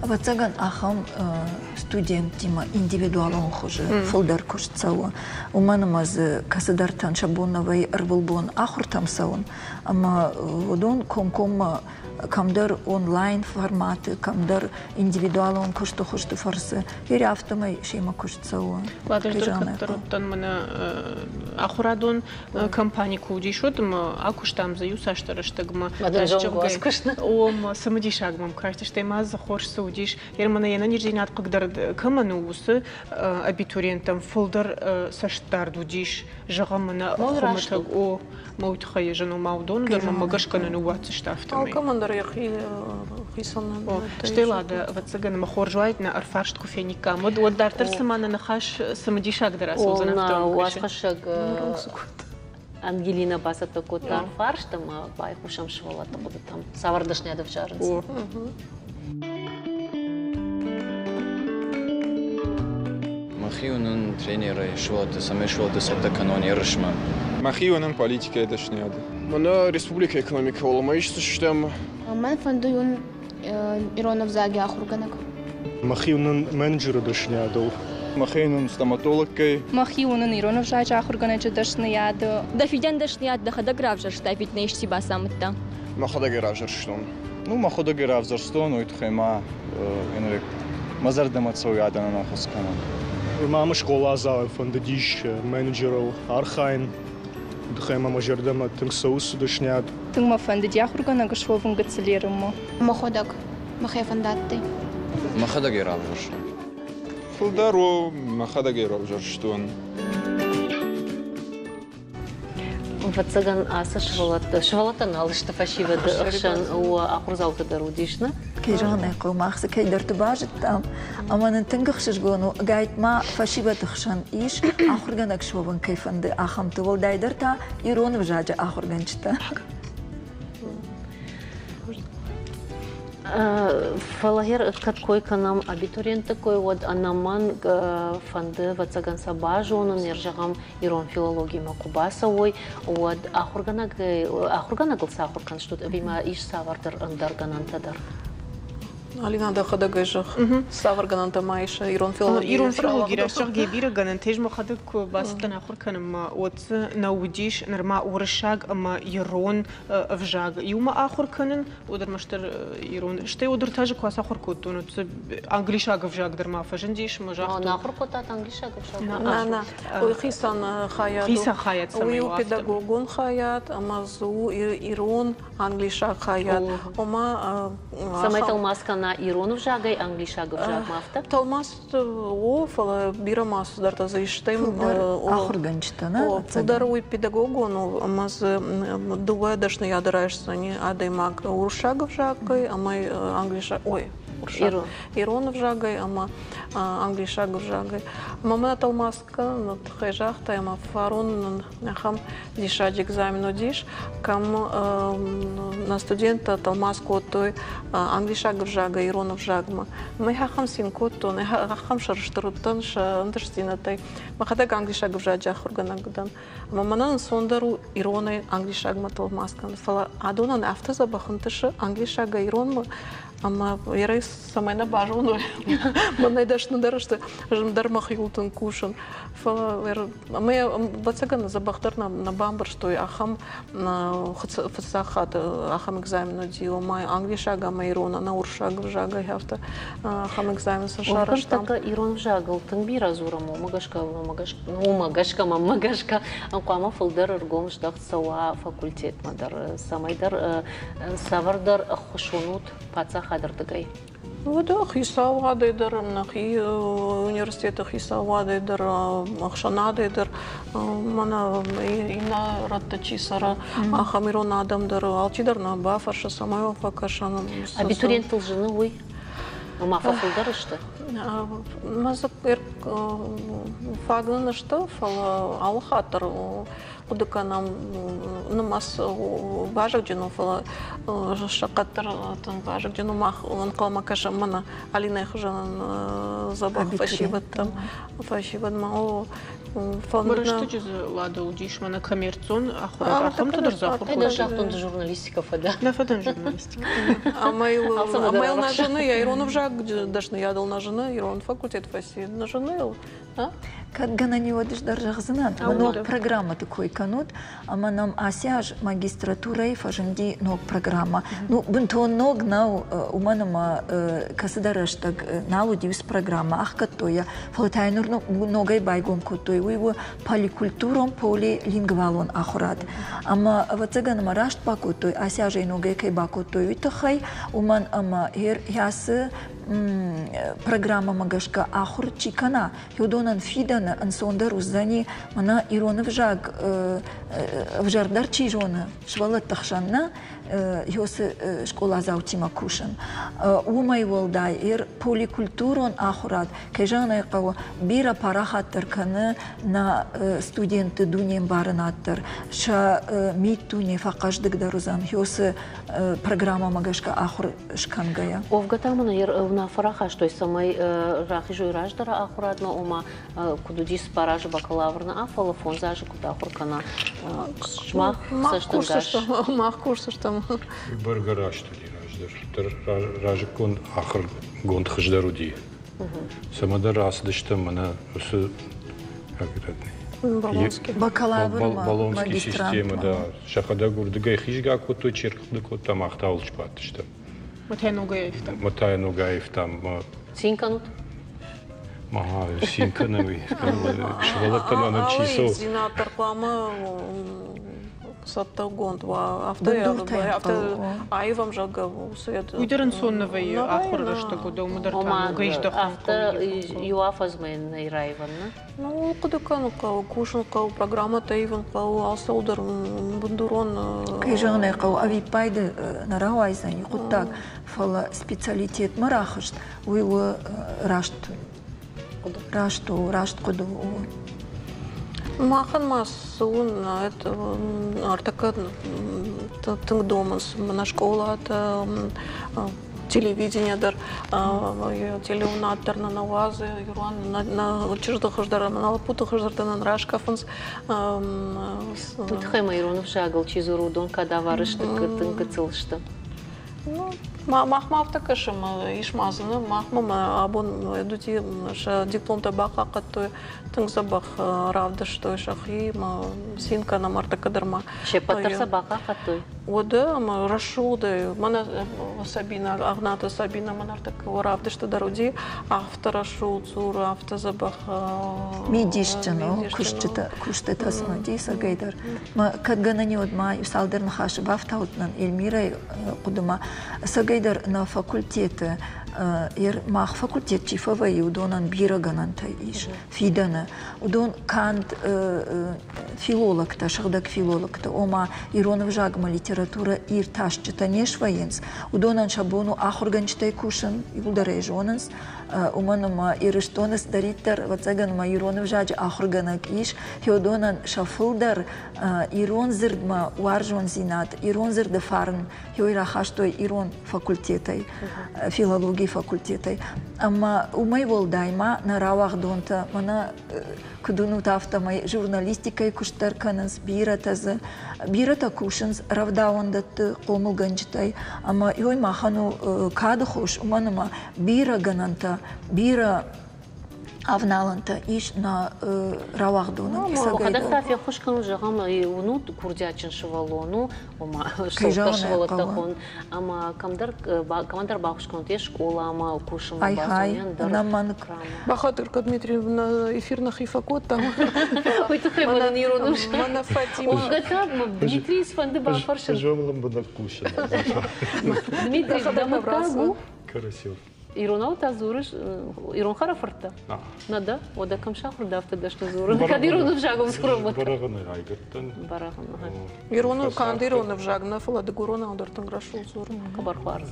Ӕвӕццӕгӕн, ахӕм студенттимӕ индивидуалон хуызы фылдӕр куыст цӕуы, уымӕн ӕмӕ дзы кӕцыдӕртӕн сӕ бон нӕ вӕййы ӕрвылбон ахуыртӕм цӕуын, ӕмӕ уыдон комкоммӕ кӕмдӕр онлайн форматы, кӕмдӕр индивидуалон куысты хуызты фӕрцы, бирӕ афтӕмӕй семӕ куыст цӕуы. Ладӕ, ӕз дӕр кӕддӕр уыдтӕн мӕнӕ ахуырадон компани куы уыдис, уӕд ӕмӕ акуыстам дзы иу цасдӕр рӕстӕгмӕ. О, мӕ цымыдисаг мӕм касти, стӕй ма дзы хорз цы уыдис, Германы йе нӕниздзинад хъыгдард кӕмӕн у, уыцы абитуриенттӕм фылдӕр цӕстдард уыдис, зӕгъӕм, мӕнӕ хуымӕтӕг о, мӕ уый тыххӕй зын у, ма уыдон дӕр мӕ гӕсгӕ нӕ ныууадздзысты афтӕмӕй. Алкӕмӕн дӕр йӕхи хицӕн. Стӕй Лада, ӕвӕццӕгӕн, ӕмӕ хорз уаид нӕ ӕрфарст куы фениккам, уӕд уӕд дарддӕр цыма нӕ ныхас цымыдисагдӕр ацӕудзӕн, афтӕ. Уацхӕссӕг Ангелина бацӕттӕ кодта фарст ӕмӕ байхъусӕм сывӕллӕтты хъуыдытӕм. Цавӕр дӕсныйад ӕвзарынц? Мӕхи уынын тренерӕй сывӕллӕтты, цӕмӕй сывӕллӕтты цӕттӕ кӕнон ерысмӕ. Мӕхи уынын политикӕйы дӕсныйады. Мӕнӕ республикӕйы экономикӕ ма исдзыстӕм. Мӕн фӕнды уын ирон ӕвзаги ахургӕнӕг. Мӕхи уынын менеджеры дӕсныйадыл. Мӕхи уынын стоматологкӕй. Мӕхи уынын ирон ӕвзаджы ахуыргӕнӕджы дӕсныйады. Дӕ фидӕн дӕсныйад дӕхӕдӕг равзӕрстай, ведь нӕ исчи бацамыдта? Мӕхӕдӕг ӕй равзӕрстон. Ну, мӕхуӕдӕг ӕй равзӕрстон, уой туххӕй ма мӕ зӕрдӕмӕ цӕуй адӕнӕн ӕнхус кӕнун. Мамы скъоладзауӕн фӕндыдис менеджерыл архайын. Тыххӕй мӕ мӕ зӕрдӕмӕ тынг цӕуы цы дӕсниад. Тынг мӕ фӕндыди ахуыргӕнӕг суӕвын гыццылерынмӕ. Мӕхуӕдӕг мӕхе фӕндадтӕй. Мӕхӕдӕг ӕй равзӕрстон. Фылдӕр у мӕхӕдӕг ӕй равзӕрстон. Ӕвӕццӕгӕн, ацы сывӕллӕттӕ, сывӕллӕттӕ нал сты фӕсивӕды ӕхсӕн, ахуырдзаутӕ дӕр уыдис, нӕ? Кӕй зӕгъын ӕй хъӕуы, мах дзы кӕйдӕрты базыдтам, ӕмӕ нын тынг ӕхсызгон у, ӕгайтма фӕсивӕды хсӕн ис, ахуыргӕнӕг суӕвын кӕй фӕнды, ахӕмты, уӕлдайдӕр та ирон ӕвзаджы ахуыргӕнджытӕ. Фӕлӕ гъер кӕд кой кӕнӕм абитуриентты кой, уӕд ӕнӕмӕнг фӕнды, ӕвӕццӕгӕн сӕ базонын, зӕгъӕм, ирон филологимӕ куы бацӕуой, уӕд ахуыргӕнӕгыл цы ахуыр кӕнстут, ӕви ма ис цавӕрдӕр ӕндӕр гӕнӕнтӕ дӕр? Алина, дӕхӕдӕг ӕй зӕгъ, цавӕр гӕнӕнтӕ ма ис ирон филологийы? Ирон филологийы рӕстӕгӕй бирӕ гӕнӕнтӕ ис. Мӕхӕдӕг куы бацыдтӕн ахуыр кӕнынмӕ, уӕд дзы нӕ уыдис нырма уырыссаг ӕмӕ ирон ӕвзаг иумӕ ахуыр кӕнын, уӕд ӕрмӕстдӕр ирон. Стӕй уӕд ӕртӕ азы куы ацахуыр кодтон, уӕд дзы англисаг ӕвзаг дӕр ма фӕзындис ӕмӕ загътон. Нӕ ахуыр кодтат англисаг ӕвзаг? Нӕ, нӕ. Уый хицӕн хайад у. Хицӕн хайад цӕмӕй Уый у педагогон хайад ӕмӕ дзы у ирон англисаг хайад. Ома Цӕмӕй тӕлмац кӕна ирон ӕвзагӕй англисаг ӕвзагмӕ, афтӕ? Тӕлмац о, фӕлӕ бирӕ ма цыдӕртӕ дзы ис. Стӕй ахуыргӕнджытӕ, нӕ? Фылдӕр уый педагогон у, ӕмӕ дзы дыууӕ дӕсныйады райсдзӕни адӕймаг уырыссаг ӕвзагӕй ӕмӕ англисаг, ой, ирон ӕвзагӕй ӕмӕ англисаг ӕвзагӕй. Ӕмӕ мӕ тӕлмац кӕныны тыххӕй загъта, ӕмӕ фарон нын ахӕм диссаджы экзамен уыдис, кӕм нӕ студенттӕ тӕлмац кодтой англисаг ӕвзагӕй ирон ӕвзагмӕ. Ӕмӕ ахӕм цин кодтон, ахӕм сӕрыстыр уыдтӕн сӕ ӕнтыстдзинӕдтӕй. Мӕхӕдӕг англисаг ӕвзаджы ахуыргӕнӕг дӕн. Ӕмӕ мӕнӕн ӕнцондӕр у иронӕй англисагмӕ тӕлмац кӕнын. Фӕлӕ адонӕн афтӕ дзӕбӕх ӕнтысы англисагӕй иронмӕ, ӕмӕ ерӕй цӕмӕй нӕ базоной, мӕнӕй дӕсныдӕр сты, зындӕр мӕхиуыл тынг кусын. Фӕлӕ ӕмӕ ӕвӕццӕгӕн дзӕбӕхдӕр нӕ бамбӕрстой, ахӕм фыццаг хатт ахӕм экзамен уыди, ома англисаг ӕмӕ ирон ӕнӕ уырыссаг ӕвзагӕй афтӕ ахӕм экзамен сын сарӕзтам. Ныртӕккӕ ирон ӕвзагыл тынг бирӕ дзурӕм, уымӕ гӕсгӕ, уымӕ гӕсгӕ, мӕнмӕ гӕсгӕ хъуамӕ фылдӕр ӕргом здӕхт цӕуа факультетмӕ дӕр, цӕмӕйдӕр цавӕрдӕр ӕххуыс уынут паддзахады рдыгӕй? Уӕдӕ хицауадӕй дӕр, нӕхи университеты хицауадӕй дӕр, ӕхсӕнадӕй дӕр, мӕнӕ иннӕ рӕтты чи цӕры, ахӕм ирон адӕм дӕр, алчидӕр нӕ бафӕрсы, цӕмӕй уӕм фӕкӕсӕм. Абитуриенттыл зыны уый? Ома фӕфылдӕр сты? Мӕ дзы фаг нын сты, фӕлӕ алы хатт дӕр хъуыды кӕнӕм, нымӕц вазыгджын у, фӕлӕ сӕ хъӕддӕр тынг вазыгджын у. Мах ӕнхъӕлмӕ кӕсӕм мӕнӕ Алинӕйы хуызӕн дзӕбӕх фӕсивӕдтӕм, фӕсивӕдмӕ. О, Рӕстӕджы дзы Лада уыдис мӕнӕ коммерцион ахуырад, ахӕмтӕ дӕр дзы ахуыр кодтой. Загътон, ды журналистикӕ фӕдӕ. Нӕ фӕдӕн журналистикӕ. Ӕмӕ йыл нӕ зыны, йӕ ирон ӕвзаг дӕсныйадыл нӕ зыны, ирон факультет фӕци, нӕ зыны йыл. Кӕд гӕнӕн и, уӕд ӕз дӕр зӕгъдзынӕн, ног программӕты кой кӕнут, ӕмӕ нӕм ацы аз магистратурӕйы фӕзынди ног программӕ. Ну, бынтон ног нӕу, уымӕн ӕмӕ кӕцыдӕр рӕстӕг нал уыди уыцы программӕ, ӕхгӕдтой йӕ, фӕлӕ та йӕ ныр ногӕй байгом кодтой. Уый у поликультурон, полилингвалон ахуырад. Ӕмӕ, ӕвӕццӕгӕн, ӕмӕ раст бакодтой, ацы аз ӕй ногӕй кӕй бакодтой, уый тыххӕй, уымӕн ӕмӕ ацы программӕмӕ гӕсгӕ ахуыр чи кӕна, уыдонӕн фидӕны ӕнцондӕр уыдзӕни, мӕнӕ ирон ӕвзаг ӕвзӕрдӕр чи зоны, сывӕллӕтты хсӕн нӕ, уыцы скъоладзаутимӕ кусын. Уымӕй уӕлдай, поликультурон ахуырад, кӕй зӕгъын ӕй хъӕуы, бирӕ парахатдӕр кӕны нӕ студентты дунембарынад дӕр, сӕ миддуне фӕхъӕздыгдӕр уыдзӕн, уыцы программӕмӕ гӕсгӕ ахуыр скӕнгӕйӕ. Уӕвгӕ та мын Уынаффӕ рахастой, цӕмӕй рахизой раздӕры ахуырадмӕ, ома куыд уыди цыппар азы бакалавр нӕ, фӕлӕ фондз азы куыд ахуыр кӕна. Сымах цӕстӕнгас. Мах курсыстӕм. Бӕргӕ раст уыди раздӕр. Разыккон ахуыргонд хуыздӕр уыди. Цӕмӕдӕр рацыдыстӕм мӕнӕ уыцы Бакалаврмӕ, Болонский системӕ, да. Сӕхӕдӕг уырдыгӕй хизгӕ кодтой, чи ӕрхъуыды кодта, мах та уыл сбадтыстӕм. Мытӕ ногӕй аивтам. Мытӕ ногӕй аивтам. Цин кӕнут? Ага, цин кӕнӕм. Сывӕллӕттӕ нӕм чи цӕуы. Ивдзинад дӕр хъуамӕ цӕттӕгонд уа. Афтӕ афтӕ аивӕм, зӕгъгӕ, уыцы Уый дӕр ӕнцон нӕ вӕййы ахуыры рӕстӕг, уыдонмӕ дӕр та ногӕй здӕхын Афтӕ иу афӕдзмӕ нӕй раивӕн, нӕ? Ну, хъуыды кӕнын хъӕуы, кусын хъӕуы, программӕтӕ ивын хъӕуы, алцӕуылдӕр бындурон. Кӕй зӕгъын ӕй хъӕуы, ӕвиппайды нӕ рауайдзӕни хъуыддаг, фӕлӕ специалитетмӕ рахызт, уый у раст раст у, раст хъуыды у. Махӕн ма цы у, ӕртӕккӕ тынг домынц нӕ скъолатӕ, телевидение дӕр, телеуынад дӕр нӕ нӕ уадзы, ирон нӕ чызджыты хуыздӕр ӕмӕ нӕ лӕппуты хуыздӕртӕ нын раскъӕфынц. Уый тыххӕй ма ирон ӕвзагыл чи дзуры, уыдон кадавар сты, тынг гыццыл сты. Ну, мах ма афтӕ кӕсӕм, ис ма дзы, махмӕ ма абон уыди сӕ дипломтӕ бахъахъхъӕдтой, тынг дзӕбӕх равдыстой сӕхи, ма цин кӕнӕм ӕртӕккӕ дӕр ма. Се ппӕт дӕр сӕ бахъахъхъӕдтой? Уӕдӕ ӕмӕ рӕсугъдӕй, мӕнӕ Сабина, Агънаты Сабина мӕн ӕртӕккӕ равдысты дӕр уыди, афтӕ рӕсугъд дзуры, афтӕ дзӕбӕх. Мидисджын у, куыстытӕ, куыстытӕ сын уыди сӕгӕй дӕр. Мӕ кӕд гӕнӕн уӕд ма цалдӕр ныхасы бафтаудтӕн Эльмирӕйы хъуыдымӕ. Ӕцӕгӕйдӕр нӕ факультеты мах факультет чи фӕвӕййы, уыдонӕн бирӕ гӕнӕнтӕ ис фидӕны. Уыдон канд филологтӕ, сыгъдӕг филологтӕ, ома ирон ӕвзагмӕ литературӕ иртасджытӕ не свӕййынц, уыдонӕн сӕ бон у ахуыргӕнджытӕй кусын, иуылдӕр ӕй зонынц, уымӕн ӕмӕ Ирыстоны цыдӕриддӕр, ӕвӕццӕгӕн ма ирон ӕвзаджы ахуыргӕнӕг ис, уыдонӕн сӕ фылдӕр ирон дзырдмӕ уарзондзинад, ирон дзырды фарн уый рахастой ирон факультетӕй, филологийы факультетӕй. Ӕмӕ уымӕй уӕлдай ма нӕ рауагъдонтӕ, мӕнӕ куыд уынут, афтӕмӕй журналистикӕйы куыст дӕр кӕнынц бирӕтӕ дзы. Бирӕтӕ кусынц рӕвдауӕндӕтты хъомылгӕнджытӕй, ӕмӕ уый махӕн у кады хос, уымӕн ӕмӕ бирӕ гӕнӕнтӕ, бирӕ авналӕнтӕ ис нӕ рауагъдонӕн. Уӕхӕдӕг та феххуыс кӕнут, зӕгъӕм, уынут курдиатджын сывӕллон у, ома сылдӕр сывӕллӕттӕ хон, ӕмӕ кӕмдӕр кӕмӕндӕр баххуыс кӕнут йе скъоламӕ кусынмӕ бацӕуынӕн дӕр. Ӕнӕмӕнг. Бахатыр кӕн, Дмитриевна, эфир нӕхи фӕкодтам. Уый тыххӕй мӕнӕн ирон Мӕнӕ Фатима. Уӕвгӕ та Дмитрий сфӕнды бафӕрсын. Ӕз лӕмбынӕг хъусын. Дмитрий, дӕ мыггаг у? Карасев. Иронау та дзурыс ирон хӕрӕфырттӕ? Нӕ дӕ? Уӕдӕ кӕм сахуыр дӕ афтӕ дӕсны дзурын? Кӕд ирон ӕвзагыл дзурӕм, уӕд. Бӕрӕгъӕнӕй райгуырдтӕн. Бӕрӕгъӕн, Ирон канд ирон ӕвзаг нӕ, фӕлӕ дыгуронау дӕр тынг рӕсугъд дзуры. Хъӕбӕр хуарз.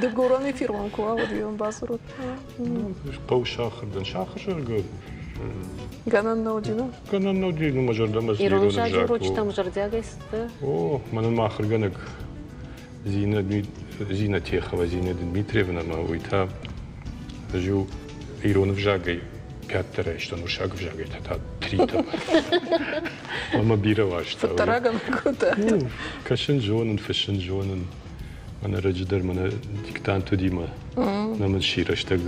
Дыгурон эфирон куы уа, уӕд йӕм бадзурут. Хъӕу сахар дӕн. Сахар зӕгъгӕ. Гӕнӕн нӕ уыди, нӕ? Гӕнӕн нӕ уыди, ну мӕ зӕрдӕмӕ Ирон ӕвзаджы урочытӕм зӕрдиагӕй цыдтӕ? О, мӕнӕн мӕ ахуыргӕнӕг Зина, Зина Техова, Зина Дмитриевна ма уый та ӕз-иу ирон ӕвзагӕй пяттӕ райстон, уырыссаг ӕвзагӕй та та тритӕ. Ӕмӕ бирӕ уарзта. Фыддӕрагӕн кодта. Кӕсын зонын, фыссын зонын. Мӕнӕ раджы дӕр мӕнӕ диктант уыди мӕ нӕ мын сси рӕстӕг.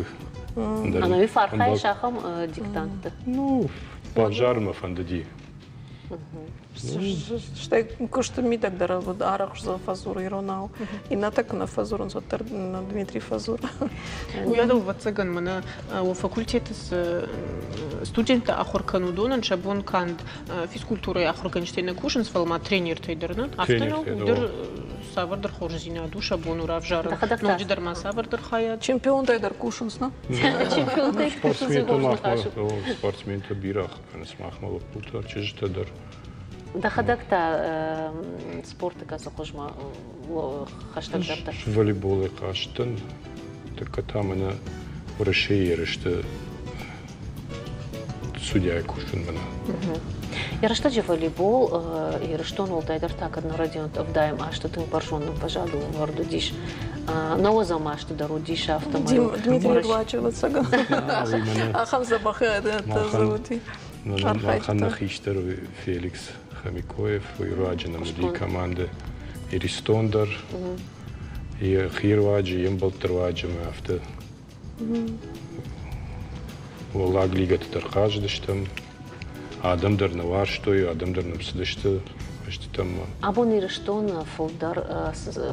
Ӕнӕуи фархайыс ахӕм диктантты? Ну, бавзарын мӕ фӕндыди. Стӕй куысты мидӕг дӕр арӕх фӕдзуры иронау. Иннӕтӕ куы нӕ фӕдзурынц, уӕддӕр Дмитрий фӕдзуры. Уыйадыл, ӕвӕццӕгӕн, мӕнӕ факультеты цы студенттӕ ахуыр кӕны, уыдонӕн сӕ бон канд физкультурӕйы ахуыргӕнджытӕй нӕ кусынц, фӕлӕ ма тренертӕй дӕр, нӕ? Афтӕ нӕу, уый дӕр цавӕрдӕр хорздзинад у, сӕ бон у равзарын. Ноджыдӕр ма цавӕрдӕр хайад. Чемпионтӕй дӕр кусынц, нӕ? Чемпионтӕй кусынц, хорз ныхас у. Спортсментӕ бирӕ кӕнынц махмӕ лӕппутӕ, чызджытӕ дӕр. Дӕхӕдӕг та спорты кӕцы хуызмӕ хӕстӕгдӕр дӕ? Волейболӕй хъазтӕн, тӕккӕ та мӕнӕ Уӕрӕсейы ерысты судьяйы кусынмӕ нӕ. Йӕ рӕстӕджы волейбол Ирыстон уӕлдайдӕр та кӕд нӕ районты ӕвдайӕм азты тынг бӕрзонд ӕмвӕзадыл ӕвӕрд уыдис. Нӕуӕдзӕм азты дӕр уыдис афтӕмӕй. Дмитрий Эдуардович, ӕвӕццӕгӕн, ахӕм дзӕбӕх дзы уыди. Махӕн нӕ хистӕр Феликс Хомякоев, уый руаджы нӕм уыди командӕ Иристон дӕр. Йӕхи руаджы, йе мбӕлтты руаджы ӕмӕ афтӕ Уӕллаг лигӕты дӕр хъазыдыстӕм, адӕм дӕр нӕ уарзтой, адӕм дӕр нӕм цыдысты хъӕзтытӕм. Абон Ирыстоны фылдӕр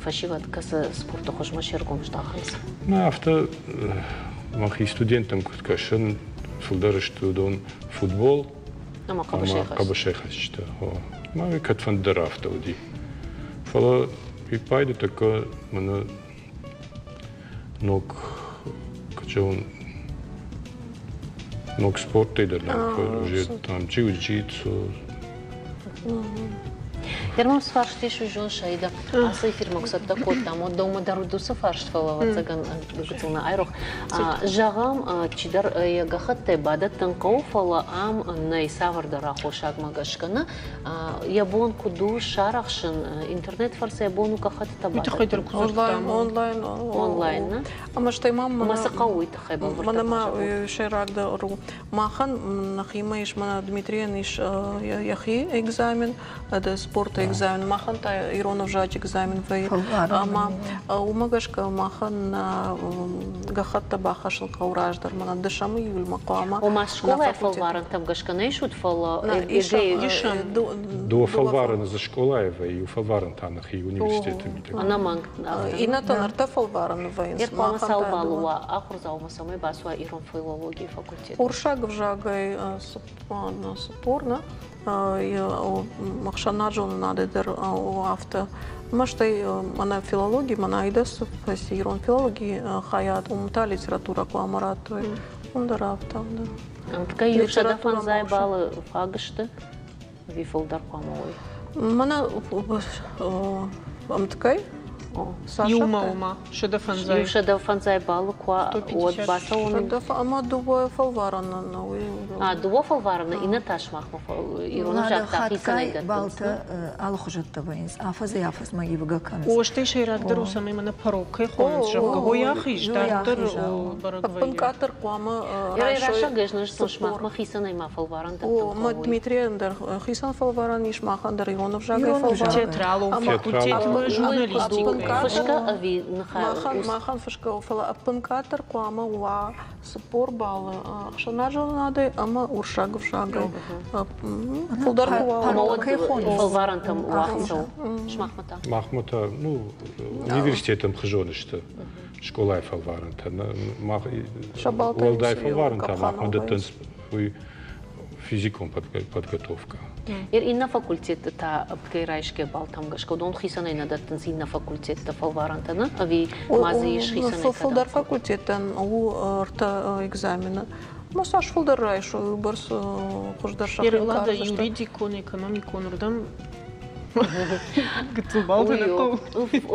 фӕсивӕд кӕцы спорты хуызмӕ се ргом здахынц? Нӕ, афтӕ мӕхи студенттӕм куыд кӕсын, фылдӕр сты уыдон футбол ӕмӕ хъӕбысӕйхӕцджытӕ. Мӕ кӕдфӕнды дӕр афтӕ уыди. Фӕлӕ виппайды тӕккӕ мӕнӕ ног куыд ног спорттӕй дӕр уже там джиу-джитсу. Ермам сфарст ис уый Саида. Ацы эфирмӕ куы цӕттӕ кодтам, уӕд дӕумӕ дӕр уыд уыцы фарст, фӕлӕ ӕвӕццӕгӕн гыццыл нӕ айрох. Зӕгъӕм, чидӕр йӕ гӕххӕттӕй бадӕттын хъӕуы, фӕлӕ ам нӕй цавӕрдӕр аххосагмӕ гӕсгӕ нӕ йӕ бон куыд у сарӕхсын, интернет фӕрцы йӕ бон у гӕххӕттытӕ бадӕттын? Онлайн, онлайн. Онлайн, нӕ? Ӕмӕ стӕй ма Ӕмӕ цы хъӕуы уый тыххӕй бӕлвырддӕр Мӕнӕ ма сӕйрагдӕр у, махӕн нӕхимӕ ис, мӕнӕ Дмитрийӕн ис йӕхи экзамен, это спорты экзамен, махӕн та ирон ӕвзаджы экзамен вӕййы. Ӕмӕ уымӕ гӕсгӕ махӕн гӕххӕттӕ бахӕссын хъӕуы раздӕр, мӕнӕ дӕсӕм июльмӕ хъуамӕ. Ома скъолайы фӕлварӕнтӕм гӕсгӕ нӕ исут, фӕлӕ исӕм. Дыууӕ фӕлварӕны дзы скъолайы вӕййы, иу фӕлварӕн та нӕхи университеты мидӕг. Ӕнӕмӕнг. Иннӕтӕн ӕртӕ фӕлварӕны вӕййынц. Хъуамӕ цал баллы уа ахуырдзаумӕ, цӕмӕй бацуа ирон филологийы факультет? Уырыссаг ӕвзагӕй цыппор, нӕ? Ӕхсӕнад-зонынады дӕр афтӕ. Ӕмӕ стӕй мӕнӕ филологи, мӕнӕ айдӕс фӕци ирон филологийы хайад, уым та литературӕ хъуамӕ радтой. Уым дӕр афтӕ. Ӕмткӕй иу 105 баллы фаг сты ӕви фылдӕр хъуамӕ уой? Мӕнӕ ӕмткӕй Иумӕ уымӕ 105. Иу 105 баллы куы уӕд бацӕуын. Ӕмӕ дыууӕ фӕлварӕны уый. А дыууӕ фӕлварӕны иннӕ та сымахмӕ ирон ӕвзаг та хицӕнӕй дӕттынц. Балтӕ алыхуызӕттӕ вӕййынц, афӕдзӕй-афӕдзмӕ ивгӕ кӕнынц. О, стӕй сӕйрагдӕр у, цӕмӕй мӕнӕ порог кӕй хонынц, зӕгъгӕ, уый ахиз, дарддӕр бӕрӕг вӕййы. Ӕппынкъаддӕр хъуамӕ райсой. Ӕз нӕ зыдтон, сымахмӕ хицӕнӕй ма фӕлварӕн дӕттын хъӕуы. Дмитрийӕн дӕр хицӕн фӕлварӕн ис, махӕн дӕр ирон ӕвзагӕй фӕлварӕн. Театралон факультетмӕ журналистикӕ. Фысгӕ ӕви ныхас? Махӕн фысгӕ у, фӕлӕ ӕппынкъаддӕр хъуамӕ уа 40 баллы ӕхсӕнадзонынадӕй ӕмӕ уырыссаг ӕвзагӕй. Фылдӕр куы уа, фӕлварӕнтӕм уагъд цӕуы. Сымахмӕ та? Махмӕ та, ну, университетӕм хызон сты скъолайы фӕлварӕнтӕ. Уӕлдай фӕлварӕнтӕ махмӕ дӕттынц уый физикон подготовка. Иннӕ факультетты та ӕмткӕй райсгӕ баллтӕм гӕсгӕ уыдон хицӕнӕй нӕ дӕттынц иннӕ факультетты фӕлварӕнтӕ, нӕ? Ӕви ма дзы ис хицӕнӕй? Фылдӕр факультеттӕн у ӕртӕ экзамены. Ма цас фылдӕр райсой, уыйбӕрц хуыздӕр сӕхи Ерлада юридикон, экономикон рдӕм гыццыл балты нӕ хъӕуы.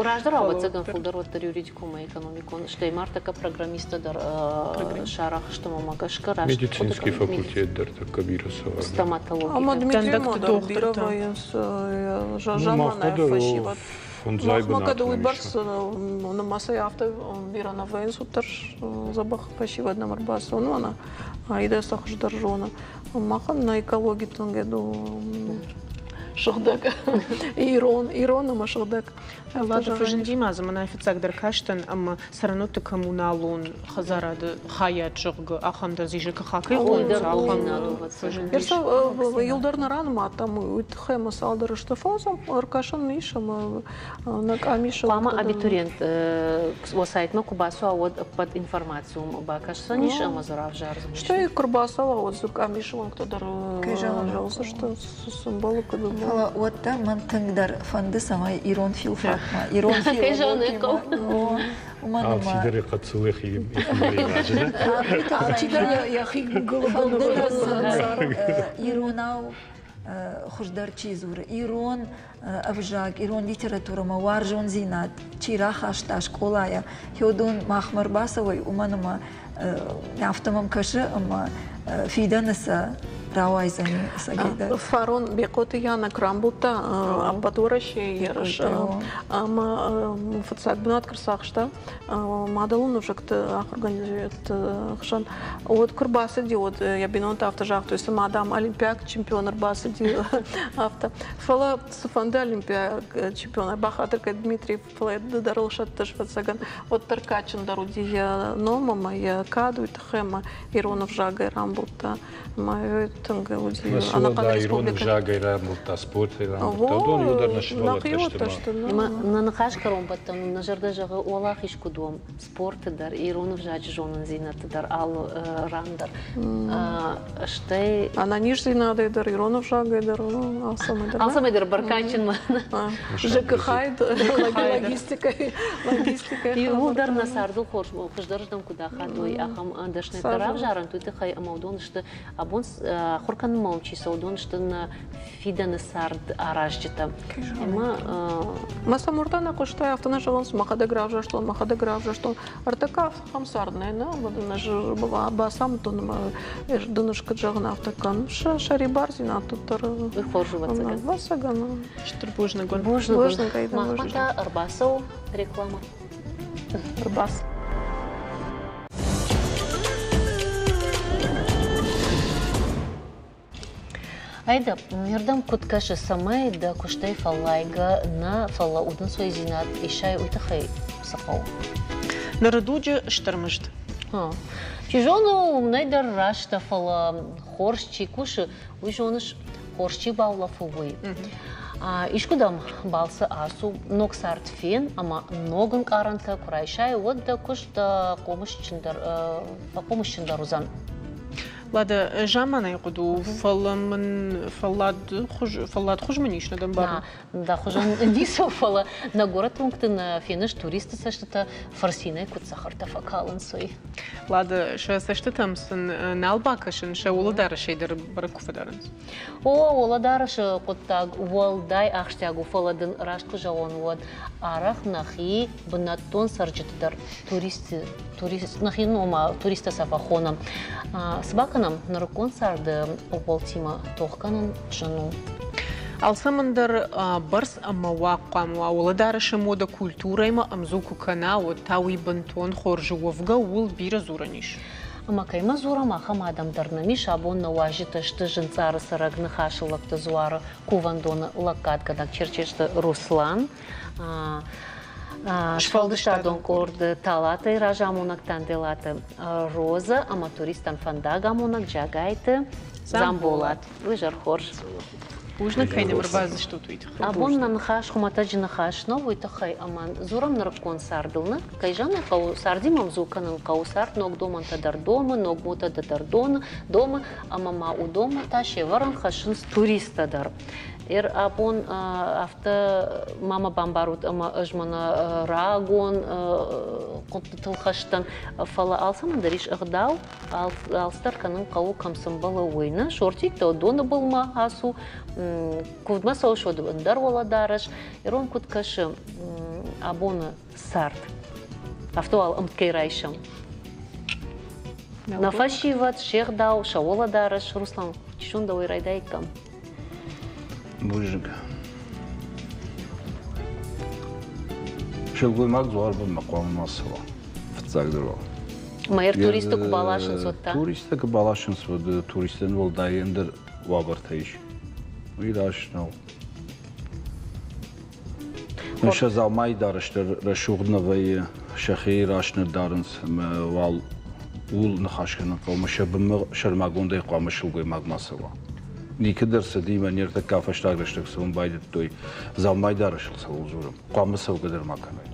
Раздӕр ӕвӕццӕгӕн фылдӕр уӕддӕр юридикон ӕмӕ экономикон, стӕй ма ӕртӕккӕ программисттӕ дӕр сарӕх сты мӕ гӕсгӕ раст. Медицинский факультет дӕр тӕккӕ бирӕ цӕуы. Стоматологи. Ӕмӕ Дмитримӕ дӕр бирӕ вӕййынц заманайы фӕсивӕд. Махмӕ кӕд уыйбӕрц нымӕцӕй афтӕ бирӕ нӕ вӕййынц, уӕддӕр дзӕбӕх фӕсивӕд нӕм ӕрбацӕуы. Ну, ӕнӕ Аидӕ сӕ хуыздӕр зоны. Махӕн нӕ экологи тынг сыгъдӕг. Ирон, ирон ӕмӕ сыгъдӕг. Лада фӕзынди ма дзы мӕнӕй фыццагдӕр кастӕн ӕмӕ цӕрӕнуӕтты коммуналон хӕдзарады хайад, зӕгъгӕ, ахӕм дӕр дзы ЖКХ кӕй хонынц, ахӕм фӕзындис. Иу дӕр нӕ ранымадтам, уый тыххӕй ӕмӕ цалдӕр сты, фӕлӕ сӕм ӕркӕсӕн ис ӕмӕ нӕ къамисы. Хъуамӕ абитуриент уӕ сайтмӕ куы бацӕуа, уӕд ӕппӕт информаци уым бакӕсдзӕнис ӕмӕ дзы равзардзӕнис. Стӕй куы рбацӕуа, уӕд дзы къамисы уӕнгтӕ дӕр зӕгъдзысты, цы ӕмбӕлы, куыд ӕмбӕлы. Фӕлӕ уӕддӕр мӕн тынгдӕр фӕнды, цӕмӕй ирон филфакмӕ, ирон филологимӕ, уымӕн ӕмӕ Алчидӕр йӕ хъӕццул йӕхи Алчидӕр йӕхи иронау. хуыздӕр чи дзуры, ирон ӕвзаг, ирон литературӕмӕ уарзондзинад чи рахаста скъолайӕ, уыдон махмӕ ӕрбацӕуой, уымӕн ӕмӕ афтӕ мӕм кӕсы, ӕмӕ фидӕны сӕ рауайдзӕни ӕцӕгӕйдӕр. Фарон Бекъоты Яна куы рамбылдта ӕппӕт Уӕрӕсейы ерысы ӕмӕ фыццаг бынат куы рцахста мадӕлон ӕвзӕгты ахуыргӕнджыты хсӕн, уӕд куы рбацыди, уӕд йӕ бинонтӕ афтӕ загътой, цыма, дам, олимпиаг чемпион ӕрбацыди, афтӕ. Фӕлӕ цыфӕнды олимпиаг чемпион бахатыр кӕн, Дмитрий, фӕлӕ ды дӕр ыл сӕттыс, ӕвӕццӕгӕн, уӕддӕр кадджындӕр уыди йӕ ном ӕмӕ йӕ кад уый тыххӕй ӕмӕ ирон ӕвзагӕй рамбылдта. Ӕмӕ тынг уыди ӕнӕхъӕн ирон ӕвзагӕй рамбылдта, спортӕй рамбылдта. Уыдон иуылдӕр нӕ сывӕллӕттӕ сты. Нӕ ныхас кӕронбӕттӕн нӕ зӕрдӕ зӕгъы, уӕлахиз куыд уӕм спорты дӕр, ирон ӕвзаджы зонындзинӕдты дӕр, алы ран дӕр. Стӕй ӕнӕниздзинадӕй дӕр, ирон ӕвзагӕй дӕр, алцӕмӕй дӕр. Алцӕмӕй дӕр бӕркадджын. ЖКХ-й, логистикӕй, логистикӕй. Иууылдӕр нӕ цардыл хорз хуыздӕрырдӕм куыд ахадой, ахӕм дӕсныйӕдтӕ равзарӕнт, уый тыххӕй ӕмӕ уыдон сты абон ахуыр кӕнынмӕ чи цӕуы, уыдон сты нӕ фидӕны цард аразджытӕ. Ӕмӕ Мӕ сӕ муртӕ нӕ хъуыстай, афтӕ нӕ зӕгъынц, мӕхӕдӕг равзӕрстон, мӕхӕдӕг равзӕрстон. Ӕртӕккӕ ахӕм цард нӕй, нӕ, ӕмӕ дын ӕз бацамыдтон ӕмӕ дын ӕз куыд зӕгъын, афтӕ кӕн. Сӕ сӕрибардзинад тут дӕр. Уый хорз у, ӕвӕццӕгӕн. Ӕвӕццӕгӕн. Стыр бузныг. Бузныг. Махмӕ та ӕрбацӕуы реклама. Ӕрбацӕуы. Айда, ме рдӕм куыд кӕсы, цӕмӕй дӕ куыстӕй фӕллайгӕ нӕ, фӕлӕ удӕнцойдзинад исай, уый тыххӕй цы хъӕуы? Ныры дуджы стыр мызд. Чи зоны, уымӕй дӕр раст дӕ, фӕлӕ хорз чи кусы, уый зоныс, хорз чи баулӕфы, уый. Искуыдӕм балцы ацу, ног цард фен ӕмӕ ног ӕнкъарӕнтӕ куы райсай, уӕд дӕ куыст хъомысджындӕр, фӕхъомысджындӕр уыдзӕн. Лада, заманайы хъуыды у, фӕлӕ мын фӕллад хуыз, фӕллад хуыз мын ис, нӕ дӕ ӕмбарын? Дӕ хуызӕн ницы у, фӕлӕ нӕ горӕты уынгты нӕ феныс туристты цӕстытӕ фырцинӕй куыд цӕхӕртӕ фӕкалынц, уый. Лада, сӕ цӕстытӕм сын нал бакӕсын, сӕ уӕлӕдарӕсӕй дӕр бӕрӕг куы фӕдарынц. О, уӕлӕдарӕсы хъуыддаг уӕлдай ахсджиаг у, фӕлӕ дын раст куы зӕгъон, уӕд арӕх нӕхи бынӕттон цӕрджыты дӕр туристы, турист, нӕхи ома туристтӕ сӕ фӕхонӕм. Цы бакӕнӕм, нырыккон царды ӕууӕлтимӕ тох кӕнын зын у. Алцӕмӕн дӕр бӕрц ӕмӕ уаг хъуамӕ уа, уӕлӕдарӕсы мода культурӕимӕ ӕмдзу куы кӕна, уӕд та уый бынтон хорз у. Уӕвгӕ ууыл бирӕ дзурӕн ис. Ӕмӕ кӕимӕ дзурӕм, ахӕм адӕм дӕр нӕм ис. Абон нӕ уазджытӕ сты Зынцъары цӕрӕг Ныхасы лӕгты дзуары кувӕндоны лӕггадгӕнӕг Черчесты Руслан, сфӕлдыстадон къорд Талатӕй разамонӕг Танделаты Роза ӕмӕ туристтӕн фӕндагамонӕг Джагайты Дзамболат. Уый зӕр хорз. Бузныг, кӕй нӕм ӕрбацыдыстут, уый тыххӕй. Абон нӕ ныхас хуымӕтӕджы ныхас нӕу, уый тыххӕй ӕмӕ дзурӕм нырыккон цардыл. Нӕ, кӕй зӕгъын хъӕуы, цардимӕ ӕмдзу кӕнын хъӕуы. Цард ног домӕнтӕ дӕр домы, ног мотӕ дӕр домы, ӕмӕ ма уыдонмӕ та се вӕрӕн хӕссынц туристтӕ дӕр. Эр абон афтӕ ма мӕ бамбарут, ӕмӕ ӕз мӕнӕ рагон хъуыддытыл хӕстӕн, фӕлӕ алцӕмӕн дӕр ис ӕгъдау, алцыдӕр кӕнын хъӕуы, кӕм цы мбӕлы, уый. Нӕ шортиктӕ доны былмӕ ацу, куывдмӕ цӕуыс, уӕд ӕндӕр уӕлӕдарӕс. Ирон куыд кӕсы абоны цард? Афтӕ уал ӕмткӕй райсӕм. Нӕ фӕсивӕд, се гъдау, сӕ уӕлӕдарӕс. Руслан, чи зоны, дӕуӕй райдаиккам? Бузныг. Сылгоймаг дзуарбынмӕ хъуамӕ ма цӕуа, фыццагдӕр уал. Мӕр туристты куы баласынц, уӕд та? Туристтӕ куы баласынц, уӕд туристтӕн уӕлдай ӕндӕр уавӕртӕ ис. Уый раст нӕу. Сӕ дзаумайы дарӕс дӕр рӕсугъд нӕ вӕййы, сӕхи раст нӕ дарынц ӕмӕ уал ууыл ныхас кӕнын хъӕуы ӕмӕ сӕ бынмӕ сӕрмагондӕй хъуамӕ сылгоймаг ма цӕуа. Никуыдӕр цыди мӕ не ртӕккӕ фӕстаг рӕстӕг цӕуын байдыдтой, дзаумайы дарӕсыл цӕуыл дзурӕм, хъуамӕ цӕугӕ дӕр ма кӕной.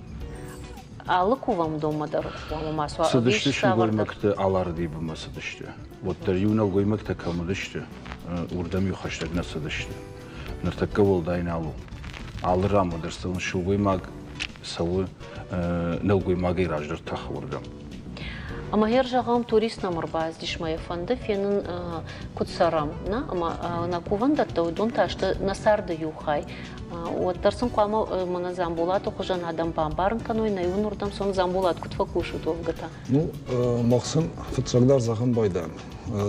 Алы кувӕндонмӕ дӕр хъуамӕ ма суа. Цыдысты сылгоймӕгты Алардыйы бынмӕ цыдысты. Уӕддӕр иу нӕлгоймӕгтӕ кӕм уыдысты, уырдӕм-иу хӕстӕг нӕ цыдысты. Ныртӕккӕ уӕлдай нал у. Алы ранмӕ дӕр цӕуын сылгоймаг цӕуы нӕлгоймагӕй раздӕр тӕхы уырдӕм. Ӕмӕ гъер зӕгъӕм, турист нӕм ӕрбацыдис мӕ йӕ фӕнды фенын, куыд цӕрӕм, нӕ? Ӕмӕ нӕ кувӕндӕттӕ уыдон та сты нӕ царды иу хай. Уӕддӕр сын хъуамӕ мӕнӕ Дзамболаты хуызӕн адӕм бамбарын кӕной, нӕ иуырдӕм цон Дзамболат куыд фӕкусут уӕвгӕ та? Ну, мах сын фыццагдӕр зӕгъын байдайӕм,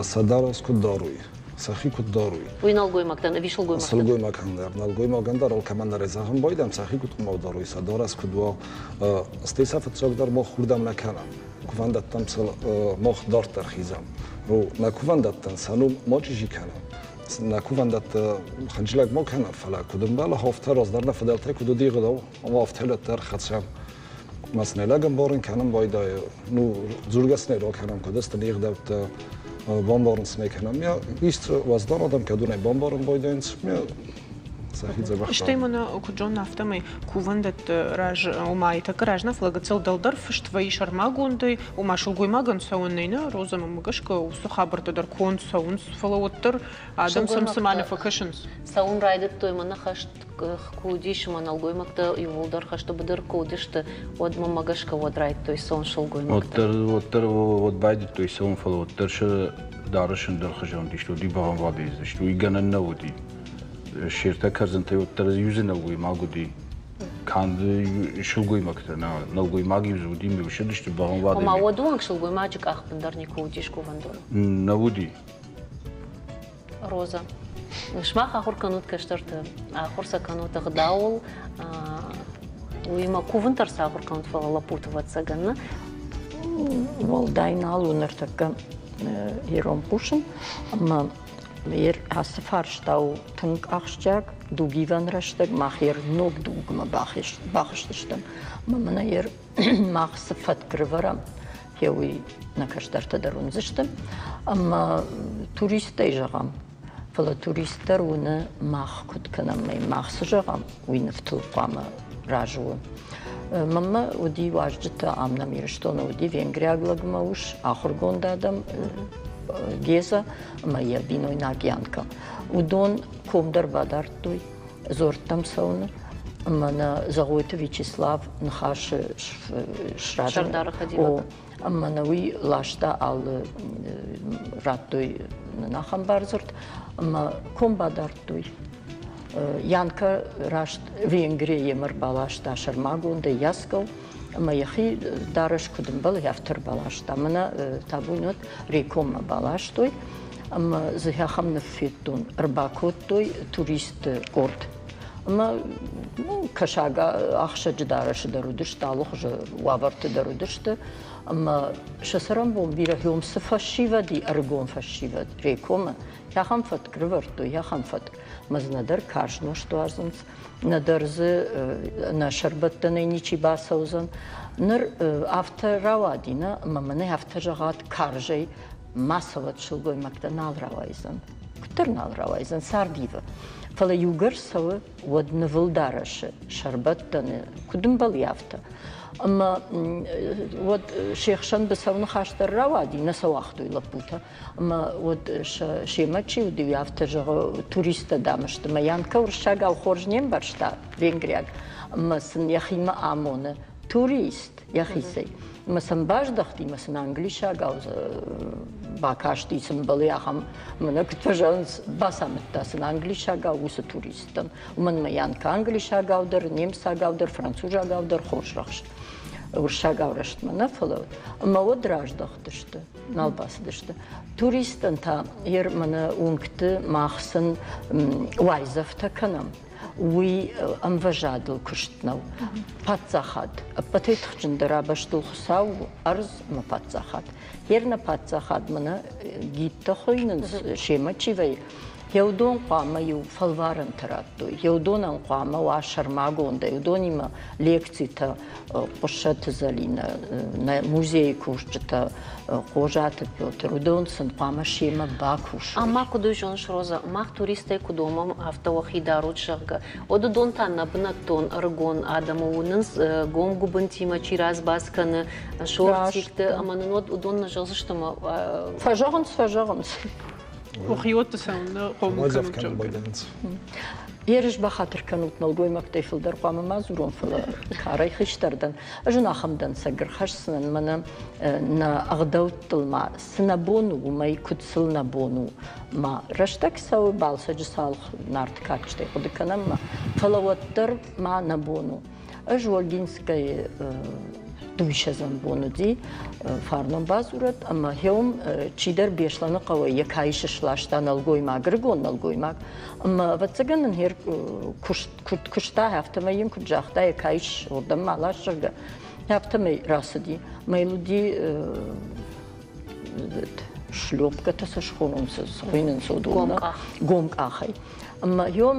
сӕ дарӕс куыд дарой, сӕхи куыд дарой. Уый нӕлгоймӕгтӕн ӕви сылгоймӕгтӕн? Сылгоймагӕн дӕр, нӕлгоймагӕн дӕр, алкӕмӕн дӕр зӕгъын байдайӕм, сӕхи куыд хъуамӕ дарой, сӕ дарӕс куыд уа. Стӕй сӕ фыццагдӕр мах уырдӕм нӕ кӕнӕм. Кувӕндӕттӕм сыл мах дарддӕр хизӕм. Нӕ кувӕндӕттӕн сӕ ном ма чъизи кӕнӕм. Нӕ кувӕндӕтты хынджылӕг ма кӕнӕм, фӕлӕ куыд ӕмбӕлы, афтӕ раздӕр нӕ фыдӕлтӕй куыд уыди ӕгъдау, ӕмӕ афтӕ лӕгдӕр хӕцӕм. Ма сын лӕг ӕмбарын кӕнын байдайы, ну, дзургӕ сын ракӕнӕм, куыд сты не гъдӕуттӕ, бамбарын сын ӕй кӕнӕм. Ист уӕздан адӕм кӕд уынӕй бамбарын байдайынц, сӕхи дзӕбӕх. Стӕй мӕнӕ куыд зонын, афтӕмӕй кувӕндӕтты раз, ома тӕккӕ раз нӕ, фӕлӕ гыццыл дӕлдӕр фыст вӕййы сӕрмагондӕй, ома сылгоймагӕн цӕуын нӕй нӕ, Розӕ, мӕнмӕ гӕсгӕ уыцы хабӕрттӕ дӕр конд цӕуынц, фӕлӕ уӕддӕр адӕм сӕм цыма нӕ фӕкӕсынц. Цӕуын райдыдтой мӕнӕ хӕст куы уыдис ӕмӕ нӕлгоймӕгтӕ иууылдӕр хӕсты быдыр куы уыдысты, уӕд мӕнмӕ гӕсгӕ уӕд райдыдтой цӕуын сылгоймӕгтӕ. Уӕддӕр уӕд байдыдтой цӕуын, фӕлӕ уӕддӕр сӕ дарӕс ӕндӕрхуызон уыдис, уыди бӕгъӕмвадӕй уый гӕнӕн нӕ уыди. Се ртӕ кӕрдзынтӕй уӕддӕр иу дзы нӕлгоймаг уыди. Канд сылгоймӕгтӕ нӕ, нӕлгоймаг-иу дзы уыди, ме ссыдысты бӕгъӕмвадӕй. Ома уӕды онг сылгоймаджы къахбын дӕр никуы уыдис кувӕндоны? Нӕ уыди. Роза, сымах ахуыр кӕнут кӕстӕрты, ахуыр сӕ кӕнут ӕгъдауыл, уыимӕ кувын дӕр сӕ ахуыр кӕнут, фӕлӕ лӕппуты ӕвӕццӕгӕн, нӕ? Уӕлдай нал у ныртӕккӕ ирон хъусын, ӕмӕ ацы фарста у тынг ахсджиаг, дугивӕн рӕстӕг мах ер ног дугмӕ бахызтыстӕм. Ӕмӕ мӕнӕ ер мах цы фӕтк рывӕрӕм, гъе уый нӕ кӕстӕртӕ дӕр уындзысты. Ӕмӕ туристтӕй зӕгъӕм, фӕлӕ турист дӕр уыны, мах куыд кӕнӕм, мах цы зӕгъӕм, уый нывтыл хъуамӕ разы у. Мӕнмӕ уыди уазджытӕ, ам нӕм Ирыстоны уыди венгриаг лӕгмӕ ус, ахуыргонд адӕм, Геза ӕмӕ йӕ бинойнаг Янка. Уыдон ком дӕр бадардтой дзорттӕм цӕуыны ӕмӕ нӕ Зӕгъойты Вячеслав ныхасы сразы. Сӕрдары хӕдивӕг. Ӕмӕ нӕ уый ласта алы радтой нын ахӕм бардзырд ӕмӕ ком бадардтой. Янка раст Венгрийӕ йемӕ ӕрбаласта сӕрмагондӕй Ясков ӕмӕ йӕхи дарӕс куыд ӕмбӕлы, афтӕ ӕрбаласта. Мӕнӕ табуйнот Рекоммӕ баластой ӕмӕ дзы ахӕм ныв федтон. Ӕрбакодтой туристты къорд. Ӕмӕ ну, кӕсаг ӕхсӕджы дарӕсы дӕр уыдысты, алыхуызы уавӕрты дӕр уыдысты. Ӕмӕ сӕ цӕрӕнбон бирӕ хьом цы фӕсивӕд и, ӕрыгон фӕсивӕд Рекомы, ахӕм фӕтк рывӕрдтой, ахӕм фӕтк. Ӕмӕ дзы нӕдӕр карз нозт уадзынц, нӕдӕр дзы нӕ сӕрбӕттӕнӕй ничи бацӕудзӕн. Ныр афтӕ рауади, нӕ, ӕмӕ мӕнӕ афтӕ зӕгъӕд карзӕй ма цӕуӕд сылгоймӕгтӕ нал рауайдзӕн. Куыддӕр нал рауайдзӕн, цард ивы. Фӕлӕ иугӕр цӕуы, уӕд нывыл дарӕсы, сӕрбӕттӕны, куыд ӕмбӕлы, афтӕ. Ӕмӕ уӕд се хсӕн быцӕу ныхас дӕр рауади, нӕ сӕ уагътой лӕппутӕ. Ӕмӕ уӕд семӕ чи уыди, уый афтӕ зӕгъы, туристтӕ, дам, сты. Мӕ Янка уырыссагау хорз не мбӕрста, венгриаг, ӕмӕ сын йӕхимӕ амоны турист йӕхицӕй. Ӕмӕ сӕм баздӕхти, ӕмӕ сын англисагау бакасти, цы мбӕлы, ахӕм, мӕнӕ куыд фӕзӕгъынц, бацамыдта сын англисагау уыцы туристтӕн. Уымӕн ӕмӕ Янка англисагау дӕр, немыцагау дӕр, французагау дӕр хорз рӕхст. Уырыссагау рӕстмӕ нӕ, фӕлӕ ӕмӕ уӕд раздӕхтысты. Нал бацыдысты. Туристтӕн та ер мӕнӕ уынгты мах сын уайдзӕфтӕ кӕнӕм, уый ӕмвӕзадыл куыст нӕу. Паддзахад ӕппӕтӕй тыхджындӕр абӕстыл Хуыцау у, ӕрдз ӕмӕ паддзахад. Ер нӕ паддзахад мӕнӕ гидтӕ хуыйнынц, семӕ чи вӕййы, Еудон хъуамӕ-иу фӕлварӕнтӕ радтой. Еудонӕн хъуамӕ уа сӕрмагондӕй. Уыдонимӕ лекцитӕ Хъуыссӕты Зӕлинӕ, нӕ музейы кусджытӕ Хъозаты Петр, уыдон сын хъуамӕ семӕ бакусой. Ӕмӕ куыд у зоныс, Роза, мах туристтӕй куыд омӕм, афтӕ уӕхи дарут, зӕгъгӕ. Уӕд уыдон та нӕ бынӕттон ӕрыгон адӕмы уынынц, гом гуыбынтимӕ чи разбаз кӕны, шортикты, ӕмӕ нын уӕд уыдон нӕ зӕгъдзысты ӕмӕ... Фӕзӕгъынц, фӕзӕгъынц. Хиуӕтты цӕуын нӕ хъомыл кӕнут. Ерыс бахатыр кӕнут, нӕлгоймӕгтӕй фылдӕр хъуамӕ ма дзурон, фӕлӕ карӕй хистӕр дӕн. Ӕз ын ахӕм дӕнцӕг ӕрхӕсдзынӕн, мӕнӕ нӕ ӕгъдӕуттыл ма цы нӕ бон у, уымӕй куыд сыл нӕ бон у. Ма рӕстӕг цӕуы, Балсӕджы цалх Нарты кадджытӕй хъуыды кӕнӕм ма, фӕлӕ уӕддӕр ма нӕ бон у. Ӕз Олгинскӕйы дыууиссӕдзӕм бон уыди, фарнон бадзурӕд, ӕмӕ хеум чидӕр Беслӕны хъӕуӕй йӕ каисы сласта нӕлгоймаг, ӕрыгон нӕлгоймаг. Ӕмӕ, ӕвӕццӕгӕн ын хер куыд куыста, афтӕмӕй йын куыд загъта, йӕ каис уырдӕм ма лас, зӕгъгӕ, афтӕмӕй рацыди. Мӕ йыл уыди шлепкӕтӕ сӕ схонынц, схуыйнынц уыдон гомкъахӕй. Ӕмӕ йом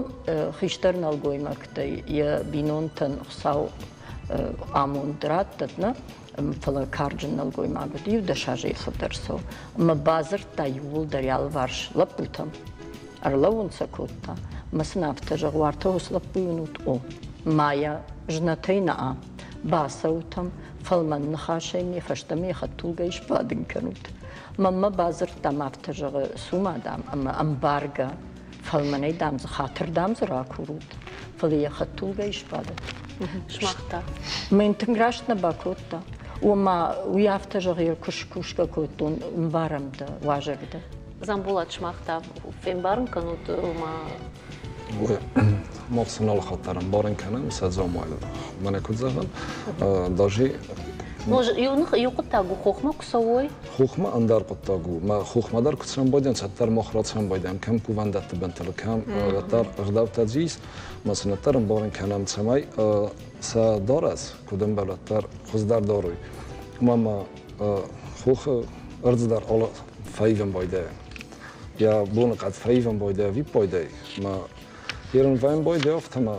хистӕр нӕлгоймӕгтӕй йӕ бинонтӕн Хуыцау амонд раттӕд, нӕ, фӕлӕ карджын нӕлгоймаг уыд, иу дӕс азӕй фылдӕр цӕуы. Ӕмӕ бадзырдта иууылдӕр йӕ алыварс лӕппутӕм, ӕрлӕууын сӕ кодта. Ӕмӕ сын афтӕ зӕгъы, уартӕ уыцы лӕппуйы уынут, о, ма йӕ знӕтӕй нӕ бацӕутӕм, фӕлмӕн ныхасӕй ме фӕстӕмӕ йӕ хӕдтулгӕйы сбадын кӕнут. Мӕнмӕ бадзырдта ӕмӕ афтӕ зӕгъы, цума, дам, ӕмӕ ӕмбаргӕ, фӕлмӕнӕй, дам, дзы хатыр, дам, дзы ракурут, фӕлӕ йӕ хӕдтулгӕйы сбадӕд. Сымах та? Мӕн тынг раст нӕ бакодта. Ома, уый афтӕ зӕгъы, куы скусгӕ кодтон, ӕмбарӕм дӕ, уазӕг дӕ. Дзамболат, сымах та фембарын кӕнут, ома Мах сын алы хатт дӕр ӕмбарын кӕнӕм сӕ дзаумайыл. Мӕнӕ куыд зӕгъӕм, даже Иу хъуыддаг у, хохмӕ куы цӕуой. Хохмӕ ӕндӕр хъуыддаг у. Мӕ хохмӕ дӕр куы цӕуӕм байдайӕм, цӕттӕр мах рацӕуӕм байдайӕм, кӕм кувӕндӕтты бынтыл, кӕм уӕддӕр ӕгъдӕуттӕ дзы ис. Мӕ сын уӕддӕр ӕмбарын кӕнӕм, цӕмӕй сӕ дарӕс, куыд ӕмбӕлы, уӕддӕр хуыздӕр дарой. Ӕмӕ ма хохы ӕрдз дӕр алы фӕивын байдайы. Йӕ боныхъӕд фӕивын байдайы ӕвиппайдӕй. Ӕмӕ ерын вӕййын байдайы афтӕ ӕмӕ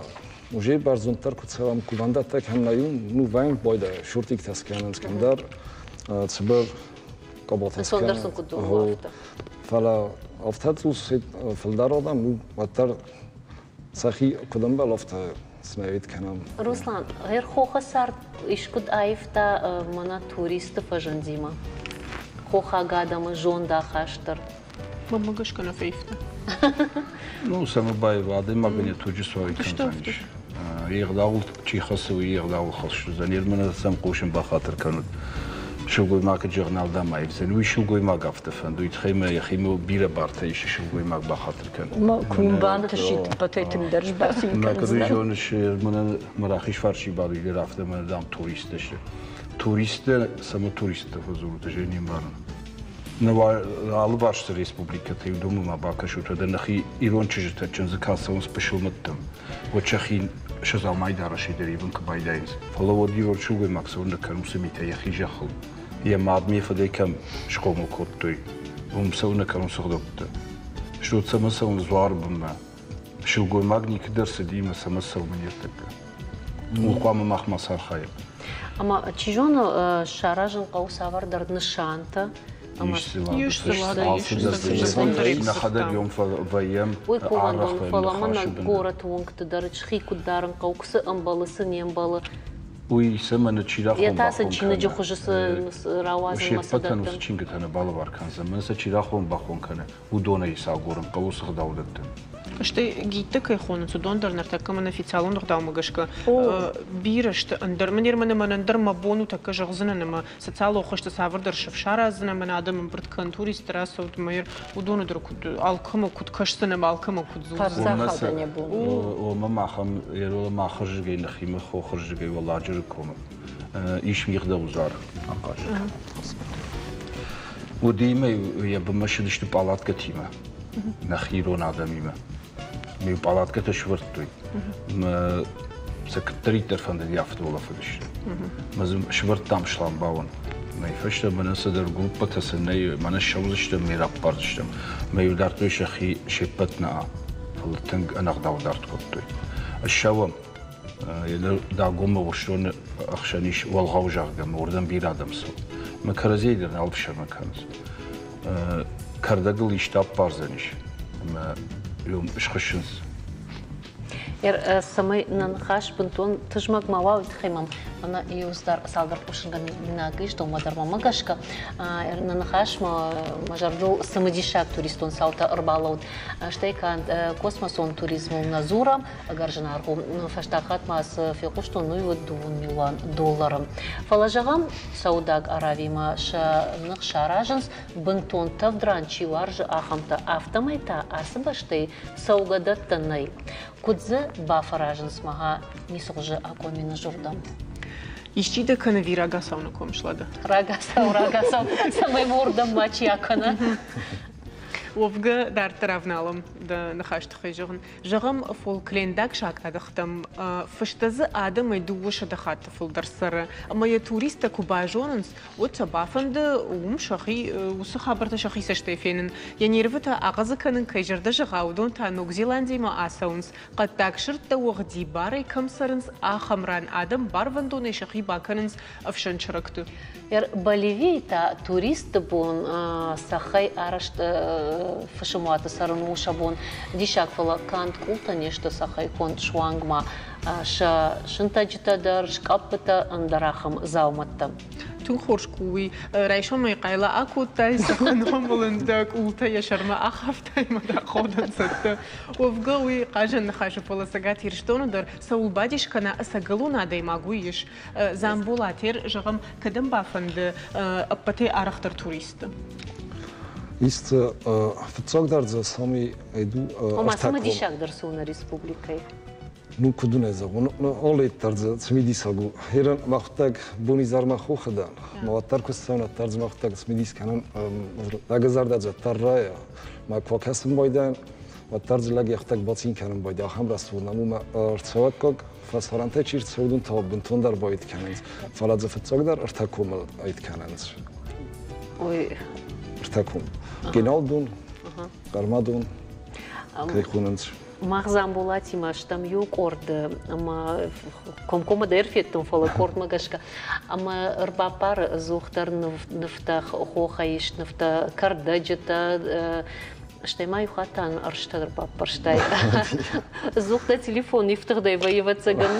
уже бӕрзонддӕр куы цӕуӕм, кувӕндӕттӕ кӕм нӕй, ну вӕййын байдайы, шортиктӕ скӕнынц кӕмдӕр, цыбыр къабатӕ скӕнынц. Сын куыд у, афтӕ. Фӕлӕ афтӕ цъус фылдӕр адӕм у, уӕддӕр сӕхи куыд ӕмбӕлы, афтӕ снӕвид кӕнӕм. Руслан, гъер хохы цард искуыд аивта мӕнӕ туристты фӕзындимӕ? Хохаг адӕмы зондахаст дӕр. Мӕнмӕ гӕсгӕ нӕ фӕивта. Ну, цӕмӕ баива, адӕймагӕн йӕ туджы суай кӕндзӕнис. Йе гъдауыл чи хӕцы, уый йе гъдауыл хӕсдзӕн. Йе мӕнӕ сӕм хъусын бахатыр кӕнут. Сылгоймагы журнал дам аивдзӕн. Уый сылгоймаг афтӕ фӕнды, уый тыххӕй мӕ йӕхимӕ бирӕ бартӕ ис сылгоймаг бахатыр кӕн. Куы йын бантысид, ӕппӕтӕй тынгдӕр сбацин кӕндзынӕн. Кӕд уый зоныс, мӕнӕ мӕ рахиз фарси бадуй афтӕ мӕ дам туристтӕ сты. Туристтӕ цӕмӕ туристтӕ фӕдзурут, ӕз ӕй не мбарын. Алыварсты республикӕтӕй уыдонмӕ ма бакӕсут, уӕдӕ нӕхи ирон чызджытӕ чындзы кӕцӕуынц пысылмӕттӕм, уӕд сӕхи сӕ дзаумайы дарӕсӕй дӕр ивын куы байдайынц. Фӕлӕ уӕд ирон сылгоймаг цӕуылнӕ кӕны уыцы митӕ йӕхи зӕххыл? Йӕ мад ме фыдӕй кӕм схъомыл кодтой, уым цӕуылнӕ кӕнынц ӕгъдӕуттӕ? Стут цӕмӕ цӕуынц дзуары бынмӕ? Сылгоймаг никуыдӕр цыди ӕмӕ цӕмӕ цӕуы ныртӕккӕ? Уый хъуамӕ мах ма сархайӕм. Ӕмӕ чи зоны, саразын хъӕуы цавӕрдӕр нысантӕ. Нӕхӕдӕг йом вӕййӕм. Уый кувӕндон, фӕлӕ мӕнӕ горӕты уынгты дӕр хи куыд дарын хъӕуы, цы ӕмбӕлы, цы не мбӕлы. Уый цӕмӕн чи Йе та цы чиныджы хуызы цы рауадзынмӕ цы дӕттын. Уыцы чингуытӕ нӕ балӕвар кӕндзӕн, мӕн сӕ чи рахон-бахон кӕны, уыдонӕй сӕ агурын хъӕуы цы гъдау дӕттын. Стӕй гидтӕ кӕй хонынц, уыдон дӕр ныртӕккӕ мӕн официалон ӕгъдаумӕ гӕсгӕ бирӕ сты. Ӕндӕр мын мӕнӕ мӕн ӕндӕр мӕ бон у тӕккӕ зӕгъдзынӕн ӕмӕ социалон хызты цавӕрдӕр сыф сараздзынӕн, мӕн адӕм ӕмбырд кӕн, туристты рацӕут ӕмӕ уыдоны дӕр куыд алкӕмӕ куыд кӕсдзӕн ӕмӕ алкӕмӕ куыд дзурдзӕн. Омӕ махӕн махырзыгӕй нӕхимӕ хохырзыгӕй Уӕлладжыры комы ис мигъдӕузар ахъаз. Уыдимӕ йӕ бынмӕ ссыдысты пъалаткӕтимӕ, нӕхи ирон адӕмимӕ. Ме пъалаткӕтӕ сывӕрдтой. Мӕ сӕ куыддӕриддӕр фӕндыди, афтӕ улӕфыдысты. Мӕ дзы сывӕрдтам шламбауӕн. Мӕ фӕстӕ мӕнӕ цыдӕр группӕтӕ сын нӕй, мӕнӕ ссӕудзыстӕм, ме раппардзыстӕм. Мӕ иу дардтой сӕхи се ппӕт нӕ, фӕлӕ тынг ӕнӕгъдау дард кодтой. Ссӕуӕм. Дагомы Урсдоны ӕхсӕн ис Уӕлгъӕу, зӕгъгӕ, ӕмӕ уырдӕм бирӕ адӕм цӕуы. Мӕ кӕрӕдзийы дӕр нал ӕфсӕрмы кӕнынц. Кӕрдӕгыл исты аппардзӕнис, ӕмӕ схуыссынц. Цӕмӕй нӕ ныхас бынтон тызмӕг ма уа, уый тыххӕй мӕм мӕнӕ иуцалдӕр цалдӕр хъусынгӕнинаг ис, дӕумӕ дӕр мӕмӕ гӕсгӕ. Нӕ ныхасмӕ мӕ зӕрдыл цымыдисаг туристон цаутӕ ӕрбалӕуд. Стӕй канд космосон туризмыл нӕ дзурӕм, ӕгӕр зынаргъ у. Фӕстаг хатт ма цы фехъуыстон, уый уыд дыууын милуан доллары. Фӕлӕ зӕгъӕм, Саудаг Аравимӕ сӕ ных саразынц, бынтон тӕвд ран чи уарзы, ахӕмтӕ. Афтӕмӕй та ацы бӕстӕйы цӕугӕдӕттӕ нӕй. Куыд дзы бафӕразынц мӕгъа ницы хуызы акомины зурдӕм? Исчи дӕ кӕны ви рагацау нӕ комслады? Рагацау, рагацау, цӕмӕй мордӕм мачи акӕна. Уӕвгӕ дарддӕр ӕвналӕм дӕ ныхас тыххӕй зӕгъын. Зӕгъӕм, фолклендаг сакъадӕхтӕм фыстӕ дзы адӕмӕй 200 хатты фылдӕр цӕры, ӕмӕ йӕ туристтӕ куы базонынц, уӕд сӕ бафӕнды уым сӕхи уыцы хабӕрттӕ сӕхи цӕстӕй фенын. Йӕ нервытӕ ахъыдзы кӕнын кӕй зӕрдӕ зӕгъа, уыдон та Ног Зеландимӕ ацӕуынц. Хъӕддаг сырдтӕ уӕгъдибарӕй кӕм цӕрынц, ахӕм ран адӕм барвӕндонӕй сӕхи бакӕнынц ӕфсӕн чырӕгты. Боливийы та туристты бон цӕххӕй арӕзт фысымуаты цӕрын у сӕ бон. Диссаг, фӕлӕ канд къултӕ не сты цӕххӕй конд, суанг ма сӕ сынтӕджытӕ дӕр, скъӕппытӕ, ӕндӕр ахӕм дзаумӕттӕ. Тынг хорз куы уый райсомӕй хъайла акодтай, номыл ын дӕ къултӕ йӕ сӕрмӕ ахафтай ӕмӕ дӕ аходӕн цӕттӕ. Уӕвгӕ уый хъазӕн ныхасы, фӕлӕ Цӕгат Ирыстоны дӕр цӕуыл бадис кӕна ӕцӕгӕлон адӕймаг, уый ис. Дзамболатер, зӕгъӕм, кӕдӕм бафӕнды ӕппӕтӕй арӕхдӕр туристты? Исты фыццагдӕр дзы цӕмӕй ду Ома цымыдисагдӕр цы у нӕ республикӕйы? Ну, куыд уын ӕй зӕгъон, аллӕддӕр дзы цымыдисаг у. Ерын мӕхуыдтӕг бонизӕрмӕ хохы дӕн. Мӕ уӕддӕр куы цӕуын, уӕддӕр дзы мӕхуыдтӕг цымыдис кӕнын. Лӕгы зӕрдӕ дзы уӕддӕр райа. Мӕ куы акӕсын байдайын, уӕддӕр дзы лӕг йӕхӕдӕг бацин кӕнын байдайы. Ахӕм рӕсугъд нӕм у мӕ ӕрцӕуӕггаг фӕсарӕнтӕй чи рцӕуы, уыдон та бынтондӕр байд кӕнынц. Фӕлӕ дзы фыццагдӕр ӕртӕ комыл айд кӕнынц. Ой. Ӕртӕ ком. Геналдон, Хъӕрмӕдон, кӕй хонынц. Мах Дзамболатимӕ стӕм иу къорды ӕмӕ комкоммӕ дӕр федтон, фӕлӕ къордмӕ гӕсгӕ. Ӕмӕ ӕрбаппары ӕдзухдӕр нывтӕ, хохӕй ист нывтӕ, кӕрдӕджытӕ, стӕй ма иу хатт та ӕрстӕ ӕрбаппӕрстай. Ӕдзух дӕ телефон ифтыгъдӕй вӕййы, ӕвӕццӕгӕн.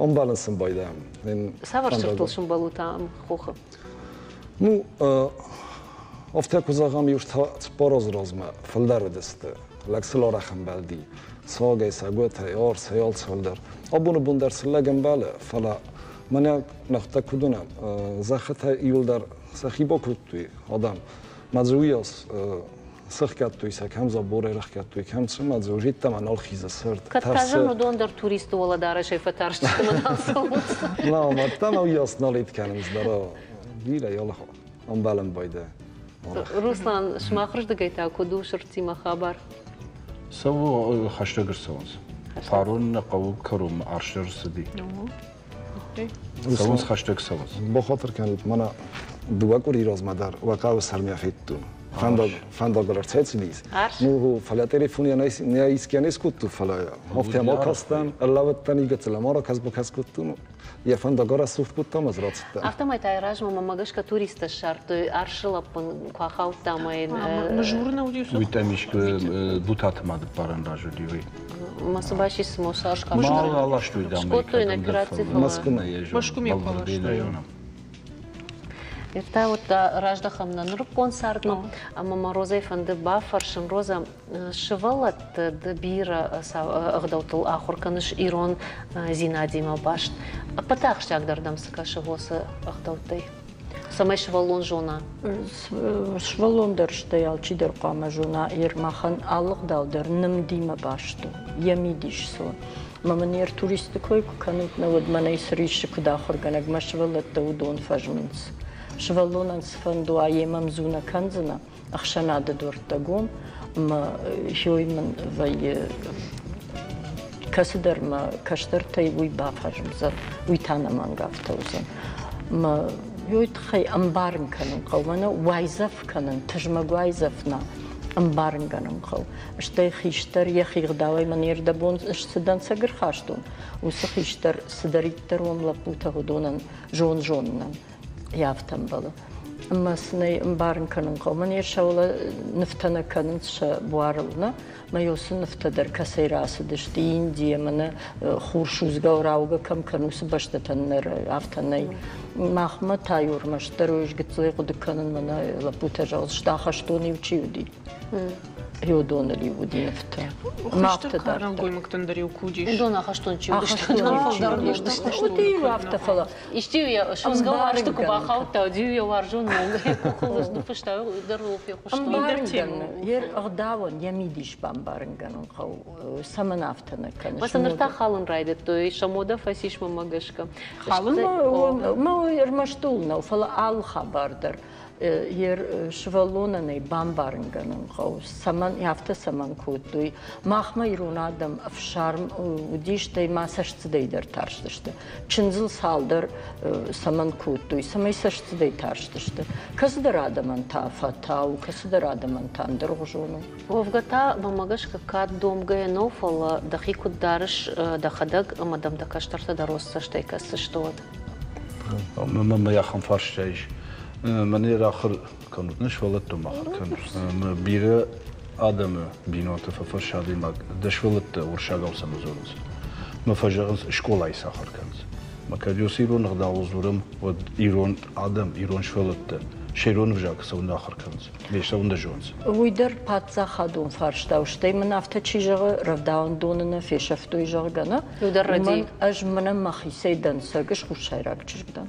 Ӕмбӕлын сын байдайӕм. Цавӕр сырдтыл сӕмбӕлут ам хохы? Ну, афтӕ куы зӕгъӕм, иу цыппар азы размӕ фылдӕр уыдысты. Лӕг сыл арӕх ӕмбӕлди. Сагӕй, сӕгуытӕй, арсӕй, алцӕуыл дӕр. Абоны бон дӕр сын лӕг ӕмбӕлы, фӕлӕ мӕнӕ нӕхтӕ куыд уынӕм, зӕххытӕ иуылдӕр сӕхи бакодтой адӕм. Мӕ дзы уыйас сыхгӕдтой сӕ, кӕм заборӕй рахгӕдтой, кӕм цы, мӕ дзы йеддӕмӕ нал хизы сырд. Кӕд та уыдон дӕр туристы уӕлӕдарӕсӕй фӕтарстысты мӕ нал цӕуынц. На, мадта нӕ уыйас нал ид кӕнынц дӕр. Бирӕ ӕмбӕлӕн байдайы. Руслан, сымахырдыгӕй та куыд у сырдтимӕ хабар? Цӕуы хӕстӕг ӕрцӕуынц. Фарон нӕ хъӕуы кӕронмӕ арс дӕр ӕрцыди. Цӕуынц хӕстӕг цӕуынц. Бахатыр кӕнут, мӕнӕ дыууӕ къуыри размӕ дӕр уӕ хъӕуы сӕрмӕ федтон. Фӕндаг, фӕндагыл ӕрцӕйцыдис. Ну, фӕлӕ телефон нӕ искӕ не скодтон, фӕлӕ афтӕ ма кастӕн, ӕрлӕууыдтӕн игӕцыл ӕмӕ ракӕс-бакӕс кодтон. Йӕ фӕндаг арӕсугъд кодта ӕмӕ дзы рацыдтӕн. Афтӕмӕй та размӕ мӕмӕ гӕсгӕ туристтӕ ссардтой арсы лӕппын куы ахаудта ӕмӕ йын Мызуры нӕ уыди Уый там искуы Бутаты мады ппарӕн раз уыди, уый. Ма цы моса Мал аластой дам Скодтой ын операци, фӕлӕ Мӕскуымӕ йӕ Мӕскуымӕ баластой. Иртӕ уыдта раздӕхӕм нӕ нырыккон цардмӕ ӕмӕ мӕ Розӕйы фӕнды бафӕрсын. Роза, сывӕллӕтты ды бирӕ ӕгъдӕуттыл ахуыр кӕныс ирон дзинадимӕ баст. Ӕппӕты ахсджиагдӕр дӕм цы кӕсы уыцы ӕгъдӕуттӕй? Цӕмӕй сывӕллон зона? Сывӕллон дӕр, стӕй алчидӕр хъуамӕ зона, Ермахӕн алы ӕгъдау дӕр нымдимӕ баст у, йӕ мидис цы у. Мӕ мын йе туристты кой куы кӕнут, нӕ уӕд мӕнӕй цы риссы куыд ахуыргӕнӕг, мӕ сывӕллӕттӕ уыдон фӕзмынц. Сывӕллонӕн цыфӕнды уа, йемӕ мдзу нӕ кӕндзынӕ, ӕхсӕнады дуӕрттӕ гом, ӕмӕ хёй мын вӕййы кӕцыдӕр мӕ кӕстӕртӕй уый бафӕзмдзӕн, уый та нӕмӕнг афтӕ уыдзӕн. Мӕ ёй тыххӕй ӕмбарын кӕнын хъӕуы, мӕнӕ уайдзӕф кӕнын, тызмӕг уайдзӕф нӕ, ӕмбарын кӕнын хъӕуы. Стӕй хистӕр йӕхи гъдауӕй мӕн ӕрдӕбон цы дӕнцӕг ӕрхастон, уыцы хистӕр цыдӕриддӕр уым лӕппутӕ уыдонӕн зон-зонынӕн йӕ афтӕ ӕмбӕлы. Ӕмӕ сын ӕй ӕмбарын кӕнын хъӕуы. Мӕн йе сӕуылӕ нывтӕ нӕ кӕнынц сӕ буарыл, нӕ? Мӕ йыл цы нывтӕ дӕр кӕцӕй рацыдысты, Индийӕ, мӕнӕ хур судзгӕ раугӕ кӕм кӕны, уыцы бӕстӕтӕн нӕ афтӕ нӕй. Махмӕ та иу ӕрмӕстдӕр ӕз гыццылӕй хъуыды кӕнын, мӕнӕ лӕппутӕ зӕгъдзысты, ахӕстоны-иу чи уыди. Уыдоныл-иу уыди нывтӕ. Хистӕр кары нӕлгоймӕгтӕн дӕр-иу куы уыдис. Уыдон ахӕстон чи уыдысты, Уыди-иу афтӕ, фӕлӕ Исти-иу йӕ судзгӕ уарзты куы бахаудта, уӕд-иу йӕ уарзон ном йӕ къухыл ныффыста, дӕр ыл фехъуыстон. Ӕмбарынгӕнӕн, йе ргъдауӕн йӕ мидис бамбарынгӕнӕн хъӕуы. Цӕмӕн афтӕ нӕ кӕныс? Мӕ ныр та халын райдыдтой, сӕ мода фӕцис мӕмӕ гӕсгӕ. Халын мӕ ӕрмӕст ууыл нӕу, фӕлӕ алы хабар дӕр йе сывӕллонӕн ӕй бамбарынгӕнӕн хъӕуы, цӕмӕн, афтӕ цӕмӕн кодтой. Махмӕ ирон адӕм ӕфсарм уыдис, стӕй ма цӕстцыдӕй дӕр тарстысты. Чындзыл цалдӕр цӕмӕн кодтой, цӕмӕй цӕстцыдӕй тарстысты. Кӕцыдӕр адӕмӕн та фӕтау, кӕцыдӕр адӕмӕн та ӕндӕргъуызон у. Уӕвгӕ та, мӕмӕ гӕсгӕ, кӕд домгӕйӕ нӕу, фӕлӕ дӕхи куыд дарыс дӕхӕдӕг ӕмӕ дӕм дӕ кӕстӕртӕ дӕр уыцы цӕстӕй кӕсдзысты, уӕд. Мӕнмӕ ахӕм фарста ис. Мӕнӕ рахуыр кӕнут, нӕ сывӕллӕттӕм ахуыр кӕнут. Бирӕ адӕмы бинонты фӕфӕрсы адӕймаг, дӕ сывӕллӕттӕ уырыссагау цӕмӕ дзурынц? Мӕ фӕзӕгъынц, скъолайы цы ахуыр кӕнынц. Мӕ кӕд уыцы ирон ӕгъдауыл дзурӕм, уӕд ирон адӕм, ирон сывӕллӕттӕ сӕ ирон ӕвзаг цӕуылнӕ ахуыр кӕнынц? Не цӕуылнӕ зонынц? Уый дӕр паддзахадон фарста у, стӕй мын афтӕ чи зӕгъы, рӕвдауӕндоны нӕ фесӕфтой, зӕгъгӕ, нӕ? Иу дӕр рӕдийы. Ӕз мӕнӕ мӕхицӕй дӕнцӕг ӕз хуссайраг чызг дӕн.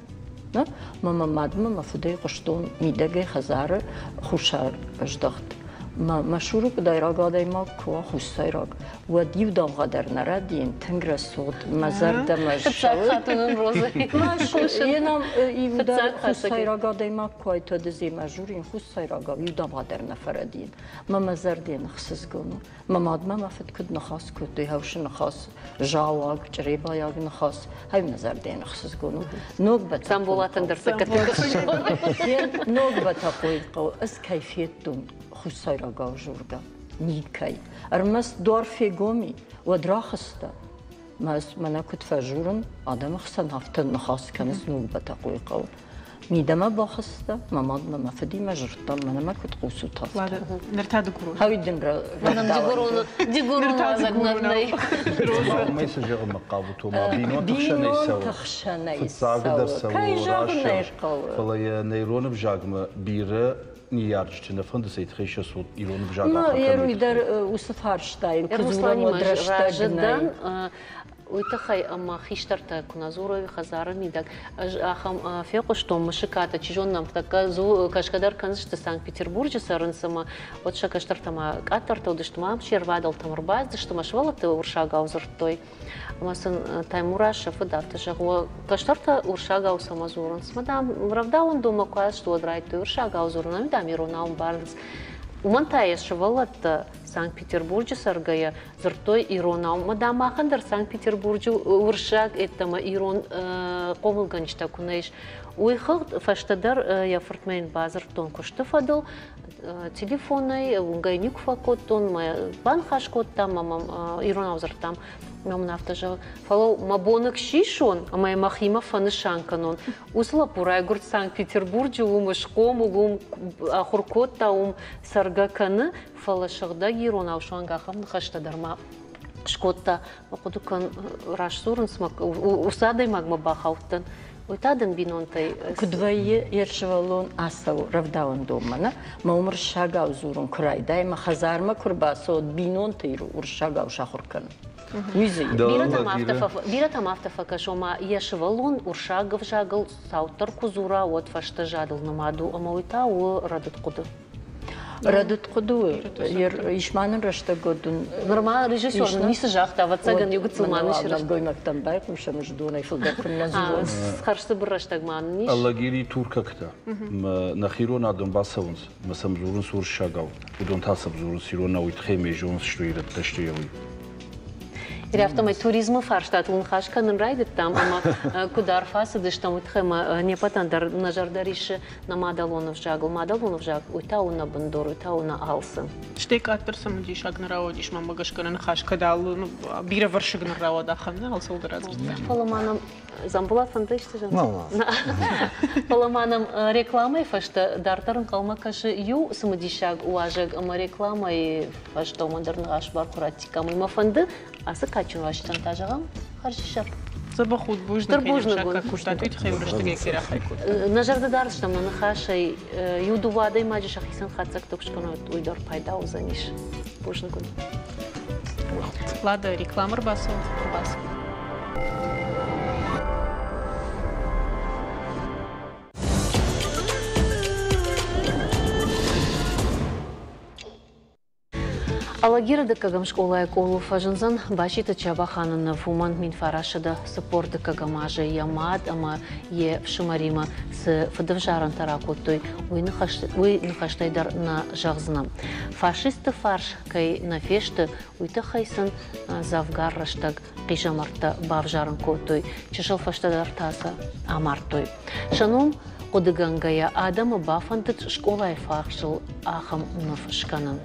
Нӕ, мӕ мӕ мадмӕ мӕ фыдӕй хъуыстон мидӕгӕй хӕдзары хуссар здӕхт. Мӕ мӕ цуры къуыдайраг адӕймаг куы уа хуссайраг, уӕд иу дамгъӕ дӕр нӕ рӕдийын, тынг рӕсугъд, мӕ зӕрдӕмӕ Фыццаг хатт уынын Розӕ. Енам иу дӕр хуссайраг адӕймаг куы уайд, уӕд ӕз емӕ журин хуссайрагау иу дамгъӕ дӕр нӕ фӕрӕдийын. Мӕ мӕ зӕрдӕйӕн ӕхсызгон у. Мӕ мадмӕ мӕ фыд куыд ныхас кодтой, хӕусы ныхас, зауаг, чъребайаг ныхас, хай мӕ зӕрдӕйӕн ӕхсызгон у. Ног Самболатӕн дӕр сӕ Ног Бӕтӕхъойы хъӕуы ӕз кӕй федтон хуссайрагау дзургӕ, никӕй. Ӕрмӕст дуар фегом и, уӕд рахызтӕ. Мӕнӕ куыд фӕжурын, адӕмы хсӕн афтӕ ныхас кӕнынц Ног Бӕтӕхъойы хъӕуы. Мидӕмӕ бахызтӕ, мӕ мад мӕ мӕ фыдимӕ дзырдта, мӕнӕ мӕ куыд хъусут афтӕ. Ныр та дыгурон. Хауи дын Дигурон уазӕг нӕй. Уымӕй цы зӕгъынмӕ хъавут, ома бинонты хсӕнӕй цӕуы. Фыццагдӕр цӕуы рӕсугъд, фӕлӕ йӕ нӕ ирон ӕвзагмӕ бирӕ ныййарджыты нӕ фӕнды, цӕй тыххӕй сӕ цот ирон ӕвзаг ахуыр кӕной. Уый дӕр уыцы фарстайыл куы дзурӕм, уӕд рӕстӕг нӕй. Уый тыххӕй ӕмӕ хистӕртӕ куы нӕ дзурой хӕдзары мидӕг, ӕз ахӕм фехъуыстон Мысыкаты, чи зоны нӕм тӕккӕ кӕсгӕ дӕр кӕндзысты Санкт-Петербурджы цӕрынц ӕмӕ уӕд сӕ кӕстӕртӕ ма къаддӕртӕ уыдысты, ма се рвадӕлтӕм ӕрбацыдысты ӕмӕ сывӕллӕтты уырыссагау дзырдтой. Ӕмӕ сын Таймураз сӕ фыд афтӕ зӕгъы, уӕ кӕстӕртӕ уырыссагау цӕмӕ дзурынц? Мӕ, дам, рӕвдауӕндонмӕ куы ацыд, уӕд райдыдтой уырыссагау дзурын, ӕмӕ, дам, иронау ӕмбарынц. Уымӕн та йӕ сывӕллӕттӕ Санкт-Петербурджы цӕргӕйӕ дзырдтой иронау. Мӕ, дам, махӕн дӕр Санкт-Петербурджы уырыссаг йеддӕмӕ ирон хъомылгӕнджытӕ куы нӕ ис. Уый хыгъд фӕстӕдӕр йӕ фыртмӕ йын бадзырдтон куысты фӕдыл телефонӕй, уынгӕй никуы фӕкодтон, мӕ баныхас кодтам, ӕмӕ мӕм иронау дзырдтам. Мӕ мын афтӕ зӕгъы, фӕлӕ мӕ боныг сисон ӕмӕ йӕ мӕхимӕ фӕнысан кӕнон. Уыцы лӕппу райгуырд Санкт-Петербурджы, уым схъомыл, уым ахуыр кодта, уым цӕргӕ кӕны, фӕлӕ сыгъдӕг иронау суанг ахӕм ныхӕстӕ дӕр ма скодта. Хъуыды кӕн, раст дзурынц мӕ, уыцы адӕймагмӕ бахаудтӕн. Уый та дын бинонтӕй. Куыд вӕййы, йӕ сывӕллон ацӕуы рӕвдауӕндонмӕ, нӕ? Мӕ уым уырыссагау дзурын куы райдайы, мӕ хӕдзармӕ куы рбацӕуӕд, бинонты уырыссагау сахуыр кӕнын. Уый дзы Бирӕтӕм афтӕ фӕкӕсы, ома йӕ сывӕллон уырыссаг ӕвзагыл цауддӕр куы дзура, уӕд фӕстӕзадыл нымад у, ӕмӕ уый та у рӕдыд хъуыды. Рӕдыд хъуыды у. Ис ма нын рӕстӕг уыдон. Нырма режиссер ницы загъта, ӕвӕццӕгӕн, иу гыццыл ма ныс. Нӕлгоймӕгтӕм байхъусӕм, ыздонӕй фылдӕр куыннӕ дзурон. Хӕрзцыбыр рӕстӕг ма нын ис. Алагири туркӕгтӕ. Нӕхи ирон адӕм бацӕуынц, мӕ сӕм дзурынц уырыссагау. Уыдон та сӕм дзурынц иронау, уый тыххӕй ме зонынц сты ирӕттӕ сты уый. Афтӕмӕй туризмы фарстатыл ныхас кӕнын райдыдтам ӕмӕ куыд арф ацыдыстӕм, уый тыххӕй ӕмӕ не ппӕтӕн дӕр нӕ зӕрдӕ риссы нӕ мадӕлон ӕвзагыл. Мадӕлон ӕвзаг уый та у нӕ бындур, уый та у нӕ алцы. Стӕй къаддӕр цымыдисаг нӕ рауадис, мӕнмӕ гӕсгӕ нӕ ныхас кӕд алы бирӕвӕрсыг нӕ рауад, ахӕм нӕ алцӕуыл дӕр адзырдта. Фӕлӕ ма нӕм Дзамболат фӕнды исты зӕгъын? Фӕлӕ ма нӕм рекламӕйы фӕстӕ дарддӕр ӕнхъӕлмӕ кӕсы иу цымыдисаг уазӕг ӕмӕ рекламӕйы фӕстӕ уымӕн дӕр ныхас бар куы раттиккам, уый мӕ фӕнды. Ацы кадджын уазджытӕн та зӕгъӕм хӕрзизӕр. Дзӕбӕх ут, бузныг, бузныг. Куыстат, уый тыххӕй рӕстӕгӕй кӕй рахай кодтат. Нӕ зӕрдӕ дардзыстӕм нӕ ныхасӕй иу-дыууӕ адӕймаджы сӕхицӕн хатдзӕгтӕ куы скӕной, уый дӕр пайда уыдзӕнис. Бузныг уын. Лада, реклама ӕрбацӕуӕд, ӕрбацӕуӕд. Алагиры дыккӕгӕм скъолайы къулыл фӕзындзӕн Баситы Чабӕханы ныв. Уымӕн 1941 азы йӕ мад ӕмӕ йе фсымӕримӕ цы фыдӕвзарӕнтӕ ракодтой, уый ныхӕстӕй дӕр нӕ зӕгъдзынӕн. Фашистты фарс кӕй нӕ фесты, уый тыххӕй сын дзӕвгар рӕстӕг хъизӕмӕрттӕ бавзарын кодтой, чысыл фӕстӕдӕр та сӕ амардтой. Сӕ ном хъуыдыгӕнгӕйӕ адӕмы бафӕндыд скъолайы фарсыл ахӕм ныв скӕнын.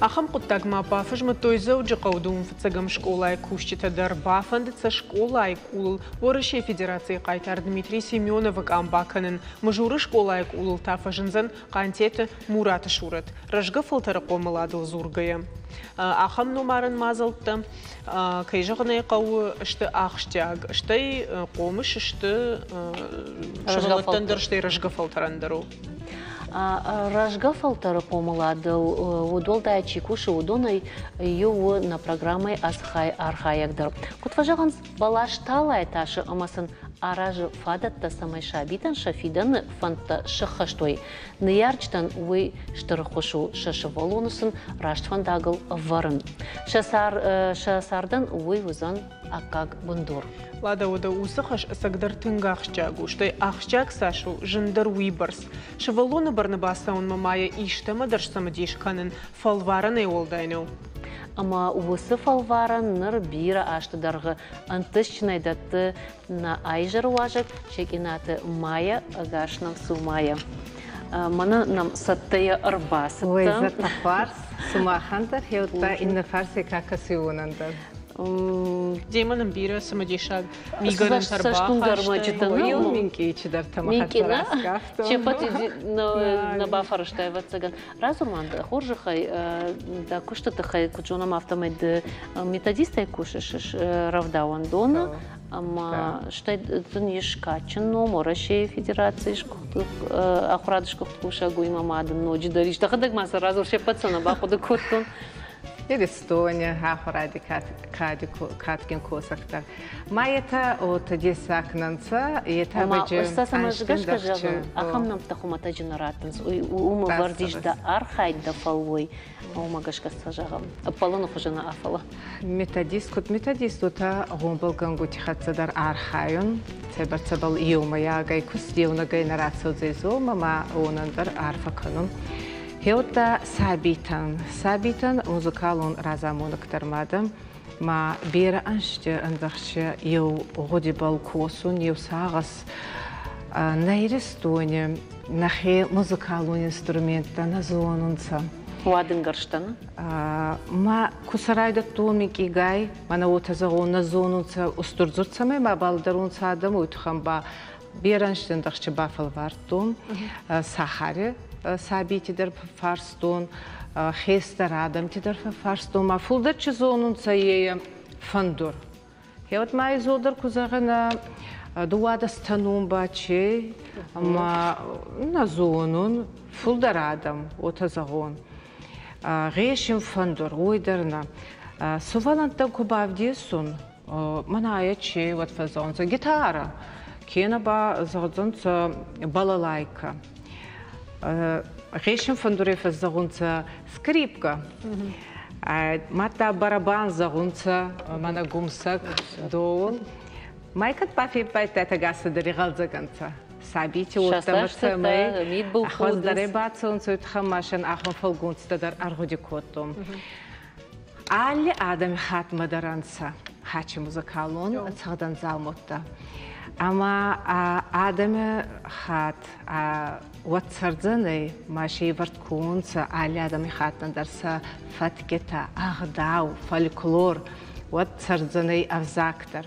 Ахӕм хъуыддаг ма бафӕзмыдтой Дзӕуджыхъӕуы дыууын фыццӕгӕм скъолайы кусджытӕ дӕр. Бафӕндыд сӕ скъолайы къулыл Уӕрӕсейы Федерацийы хъайтар Дмитрий Семеновы къам бакӕнын. Мызуры скъолайы къулыл та фӕзындзӕн Хъантеты Мураты сурӕт. Рӕзгӕ фӕлтӕры хъомыладыл дзургӕйӕ, ахӕм номарӕн мадзӕлттӕ, кӕй зӕгъын ӕй хъӕуы, сты ахсджиаг, стӕй хъомыс сты сывӕллӕттӕн дӕр, стӕй рӕзгӕ фӕлтӕрӕн дӕр у. Рӕзгӕ фӕлтӕры хъомыладыл удуӕлдай чи кусы, уыдонӕй иу у нӕ программӕйы ацы хайы архайӕг дӕр. Куыд фӕзӕгъынц, бӕлас талайы тасы ӕмӕ сын аразы фадӕттӕ, цӕмӕй сабитӕн сӕ фидӕны фӕндтӕ сӕххӕст уой. Ныййарджытӕн уый стыр ӕххуыс у сӕ сывӕллоны сын раст фӕндагыл ӕвӕрын. Сӕ цардӕн уый уыдзӕн аккаг бындур. Лада, уӕдӕ уыцы хӕс ӕцӕгдӕр тынг ахсджиаг у, стӕй ахсджиаг цас у, зындӕр уыйбӕрц. Сывӕллоны бӕрны бацӕуынмӕ ма йӕ истӕмӕ дӕр сцымыдис кӕнын фӕлварӕнӕй уӕлдай нӕу. Ӕмӕ уыцы фӕлварӕн ныр бирӕ азты дӕргъы ӕнтыстджынӕй дӕтты нӕ аизӕры уазӕг Секъинаты Майя, ӕгас нӕм цу, Майя. Мӕнӕ нӕм цӕттӕйӕ ӕрбацыдтӕ. Уой зӕрдӕ хуарз, сумахӕн дӕр, хеудта иннӕ фарсӕй ка кӕсуй, уонӕн дӕр. Демӕ нын бирӕ цымыдисаг мигӕнӕнтӕ ӕрбахастай. Еу минкъий чидӕртӕ мӕ хӕццӕ раскъафтон. Чеппӕт нӕ бафӕрӕзтай, ӕвӕццӕгӕн. Радзур ма дӕ хорзӕхӕй, дӕ куысты тыххӕй, куыд зонӕм, афтӕмӕй ды методистӕй кусыс рӕвдауӕндоны, ӕмӕ стӕй дын ис кадджын ном Уӕрӕсейы Федерацийы ахуырады сгуыхт кусӕг, уыимӕ ма дын ноджыдӕр ис. Дӕхӕдӕг ма сӕ радзур, се ппӕт сӕ нӕ бахъуыды кодтон. Иристони ахуради кадгин косӕг дӕр. Ма етӕ уотӕ дессаг нӕ нцӕ, етӕ баджи гӕсгӕ зӕгъын, ахӕм нӕмттӕ хуымӕтӕджы нӕ раттынц. Уым ӕвӕрд ис дӕ архайд, дӕ фӕллой. Уымӕ гӕсгӕ сӕ зӕгъӕм, ӕппӕлыны хуызы нӕ афӕлы. Методист, куд методист, уотӕ гъомбӕлгӕнгути хӕццӕ дӕр архайун, цӕйбӕрцӕбӕл еумӕйагӕй куст еунӕгӕй нӕ рацӕудзӕй золмӕ, ма уонӕн дӕр арфӕ кӕнун. Хеуӕттӕ сабийтӕн, сабийтӕн музыкалон разамонӕг дӕр мадӕ ма берӕ ӕнзти ӕндӕхсӕ еу гъудибӕл косун, еу сагъӕс нӕ Иристони нӕхе музыкалон инструменттӕ нӕ зонунцӕ. Уадингӕрзтӕ Ма ку сӕ райдӕдтон минкъийгай, мӕнӕ уотӕ зӕгъун, нӕ зонунцӕ устур дзурд цӕмӕй ма балӕдӕрунцӕ адӕм, уой туххӕн ба берӕ ӕнзти ӕндӕхсӕ бафӕлвардтон. Сахари сабийти дӕр фарстон, хестӕр адӕмти дӕр фӕффарстон, ма фулдӕр чи зонунцӕ, е фӕндур. Гъеуӕд ма изолдӕр ку зӕгъинӕ, дууадӕстӕнон ба чи, ӕма нӕ зонун, фулдӕр адӕм, уотӕ зӕгъон. Гъесин фӕндур, уой дӕр нӕ. Сувӕллӕнттӕн ку бавдесун, мӕнӕ айӕ чи, уӕд фӕззӕгъунцӕ гитарӕ, кенӕ ба зӕгъдзӕнцӕ балалайкӕ. Гъесин фӕндурӕй фӕззӕгъунцӕ скрипкӕ. Мадта барабан зӕгъунцӕ, мӕнӕ гумсӕг доул. Майкӕд бафеппайдтайтӕ гасӕдӕр игъӕлдзӕг ӕнцӕ. Сабийти уодтӕмӕ цӕмӕй хуӕздӕрӕй бацӕунцӕ, уой туххӕн ма сӕн ахур фӕлгонцтӕ дӕр ӕргъуди кодтон. Алли адӕми хатмӕ дӕр ӕнцӕ хачи музыкалон цӕгъдӕн дзаумӕттӕ. Ӕма адӕми хатт уӕд цӕрдзӕнӕй, ма се ивӕрд ку унцӕ алли адӕмихаттӕн дӕр сӕ фӕткитӕ, ӕгъдау, фольклор, уӕд цӕрдзӕнӕй ӕвзаг дӕр.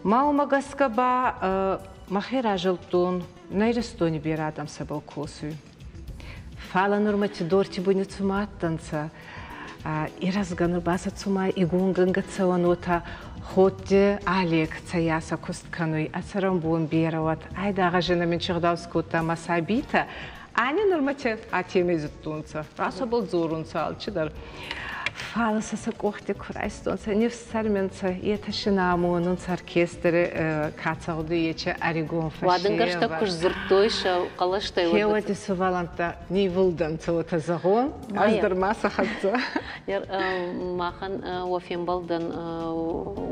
Ма уымӕ гӕсгӕ ба мӕхе разилдтон, нӕ Иристони берӕ адӕм цӕбӕл косуй. Фалӕ нурмӕ дорти буни цума адтӕнцӕ, ирӕзгӕ нур ба сӕ цума игонгӕнгӕ цӕуӕн, уотӕ Ходти Олег цӕйасӕ куст кӕнуй, ӕ цӕрӕнбон берӕ уӕд, айдагъ ӕзинӕ мин чигъдау скодта ӕма сабийтӕ ани нурмӕ атемӕй зудтонцӕ, расобӕл дзорунцӕ алчидӕр. Фал сӕ сӕ къохти ку райстонцӕ, не фсӕрми нцӕ, етӕ си нӕ амонунцӕ оркестри ка цӕгъдуй, ечи ӕригон фӕсевӕд. Уадӕнгӕрзтӕ ку сдзырдтой сӕ хъӕлӕстӕй. Хеуӕди сувӕллӕнттӕ нивулдӕнцӕ, уотӕ зӕгъон, ӕз дӕр ма сӕ хӕццӕ. Махӕн уӕ фембӕлдӕн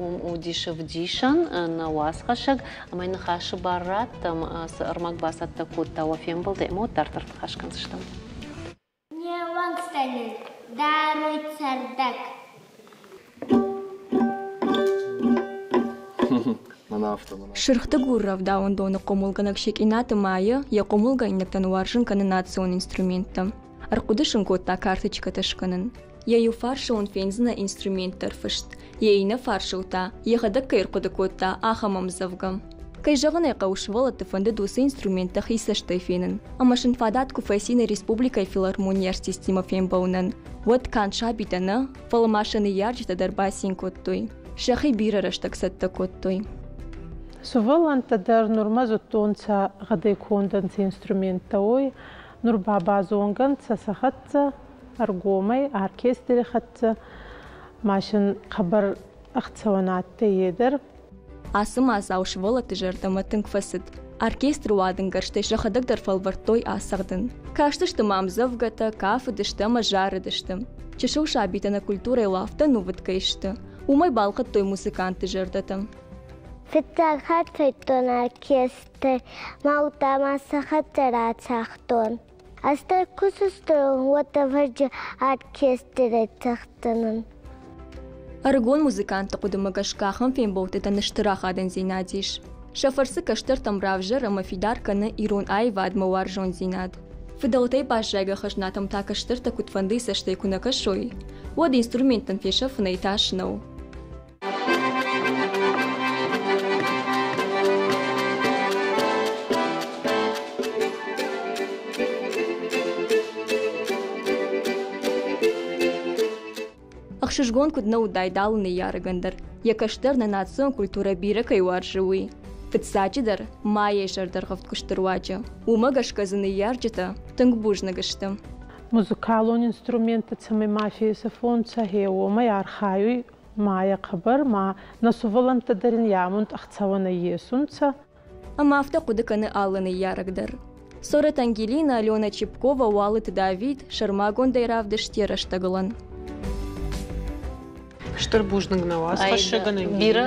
уым уыдис ӕвдисӕн, нӕ уацхӕссӕг, ӕмӕ ныхасы бар раттӕм, цы ӕрмӕг бацӕттӕ кодта уӕ фембӕлды, ӕмӕ уӕд дарддӕр ныхас кӕндзыстӕм. Не уӕнгтӕ нын даруй цӕрдӕг. Сырх-Дыгур рӕвдауӕндоны хъомылгӕнӕг Секъинаты Майя йӕ хъомылгӕнинӕгтӕн уарзын кӕны национ инструменттӕ. Ӕрхъуыды сын кодта карточкӕтӕ скӕнын. Йӕ иу фарсыл ын фендзынӕ инструмент дӕр фыст, йӕ иннӕ фарсыл та, йӕхӕдӕг кӕй ӕрхъуыды кодта, ахӕм ӕмдзӕвгӕ. Кӕй зӕгъын ӕй хъӕуы, сывӕллӕтты фӕндыд уыцы инструменттӕ хи цӕстӕй фенын. Ӕмӕ сын фадат куы фӕци нӕ республикӕйы филармонийы артисттимӕ фембӕлынӕн, уӕд канд сабитӕ нӕ, фӕлӕ ма сӕ ныййарджытӕ дӕр бацин кодтой. Сӕхи бирӕ рӕстӕг цӕттӕ кодтой. Сувӕллӕнттӕ дӕр нурмӕ зудтонцӕ гъӕдӕй конд ӕнцӕ инструменттӕ, уой. Нур ба базонгӕ нцӕ сӕ хӕццӕ, ӕргомӕй, оркестри хӕццӕ. Ма син хъӕбӕр ӕхцӕуӕн адтӕй е дӕр. Ацы мадзал сывӕллӕтты зӕрдӕмӕ тынг фӕцыд. Оркестры уадынгӕрзтӕй сӕхӕдӕг дӕр фӕлвӕрдтой ацӕгъдын. Кастысты ма ӕмдзӕвгӕтӕ, кафыдысты ӕмӕ зарыдысты. Чысыл сабитӕ нӕ культурӕйыл афтӕ ӕнувыд кӕй сты, уымӕй балхӕдтой музыкантты зӕрдӕтӕ. Фыццаг хатт федтон оркестр, мӕ удта ма сӕ хӕццӕ рацагътон. Ӕз дӕр куы сыстон, уӕд ӕвӕрджы оркестрӕй цӕгъддзынӕн. Ӕрыгон музыкантты хъуыдымӕ гӕсгӕ ахӕм фембӕлдтытӕн стыр ахадындзинад ис. Сӕ фӕрцы кӕстӕртӕм равзӕр ӕмӕ фидар кӕны ирон аивадмӕ уарзондзинад. Фыдӕлтӕй баззайгӕ хӕзнатӕм та кӕстӕртӕ куыдфӕндыйы цӕстӕй куы нӕ кӕсой, уӕд инструменттӕн фесӕфынӕй тас нӕу. Ӕхсызгон куыд нӕ уыдаид алы ныййарӕгӕн дӕр, йӕ кӕстӕр нӕ национ культурӕ бирӕ кӕй уарзы, уый. Фыццаджыдӕр, майӕ зӕрдӕргъӕвд куысты руаджы. Уымӕ гӕсгӕ дзы ныййарджытӕ тынг бузныг сты. Музыкалон инструменттӕ цӕмӕй ма фесӕфонцӕ, гъе уомӕй архайуй майӕ хъӕбӕр, ма нӕ сувӕллӕнттӕ дӕр ин йамунд ӕхцӕуӕнӕй есунцӕ. Ӕмӕ афтӕ хъуыды кӕны алы ныййарӕг дӕр. Сорет Ангелина, Алена Чепкова, Уалыты Давид сӕрмагондӕй равдыст йӕ рӕстӕгылӕн. Стыр бузныг нӕ уацхӕссӕгӕн. Бирӕ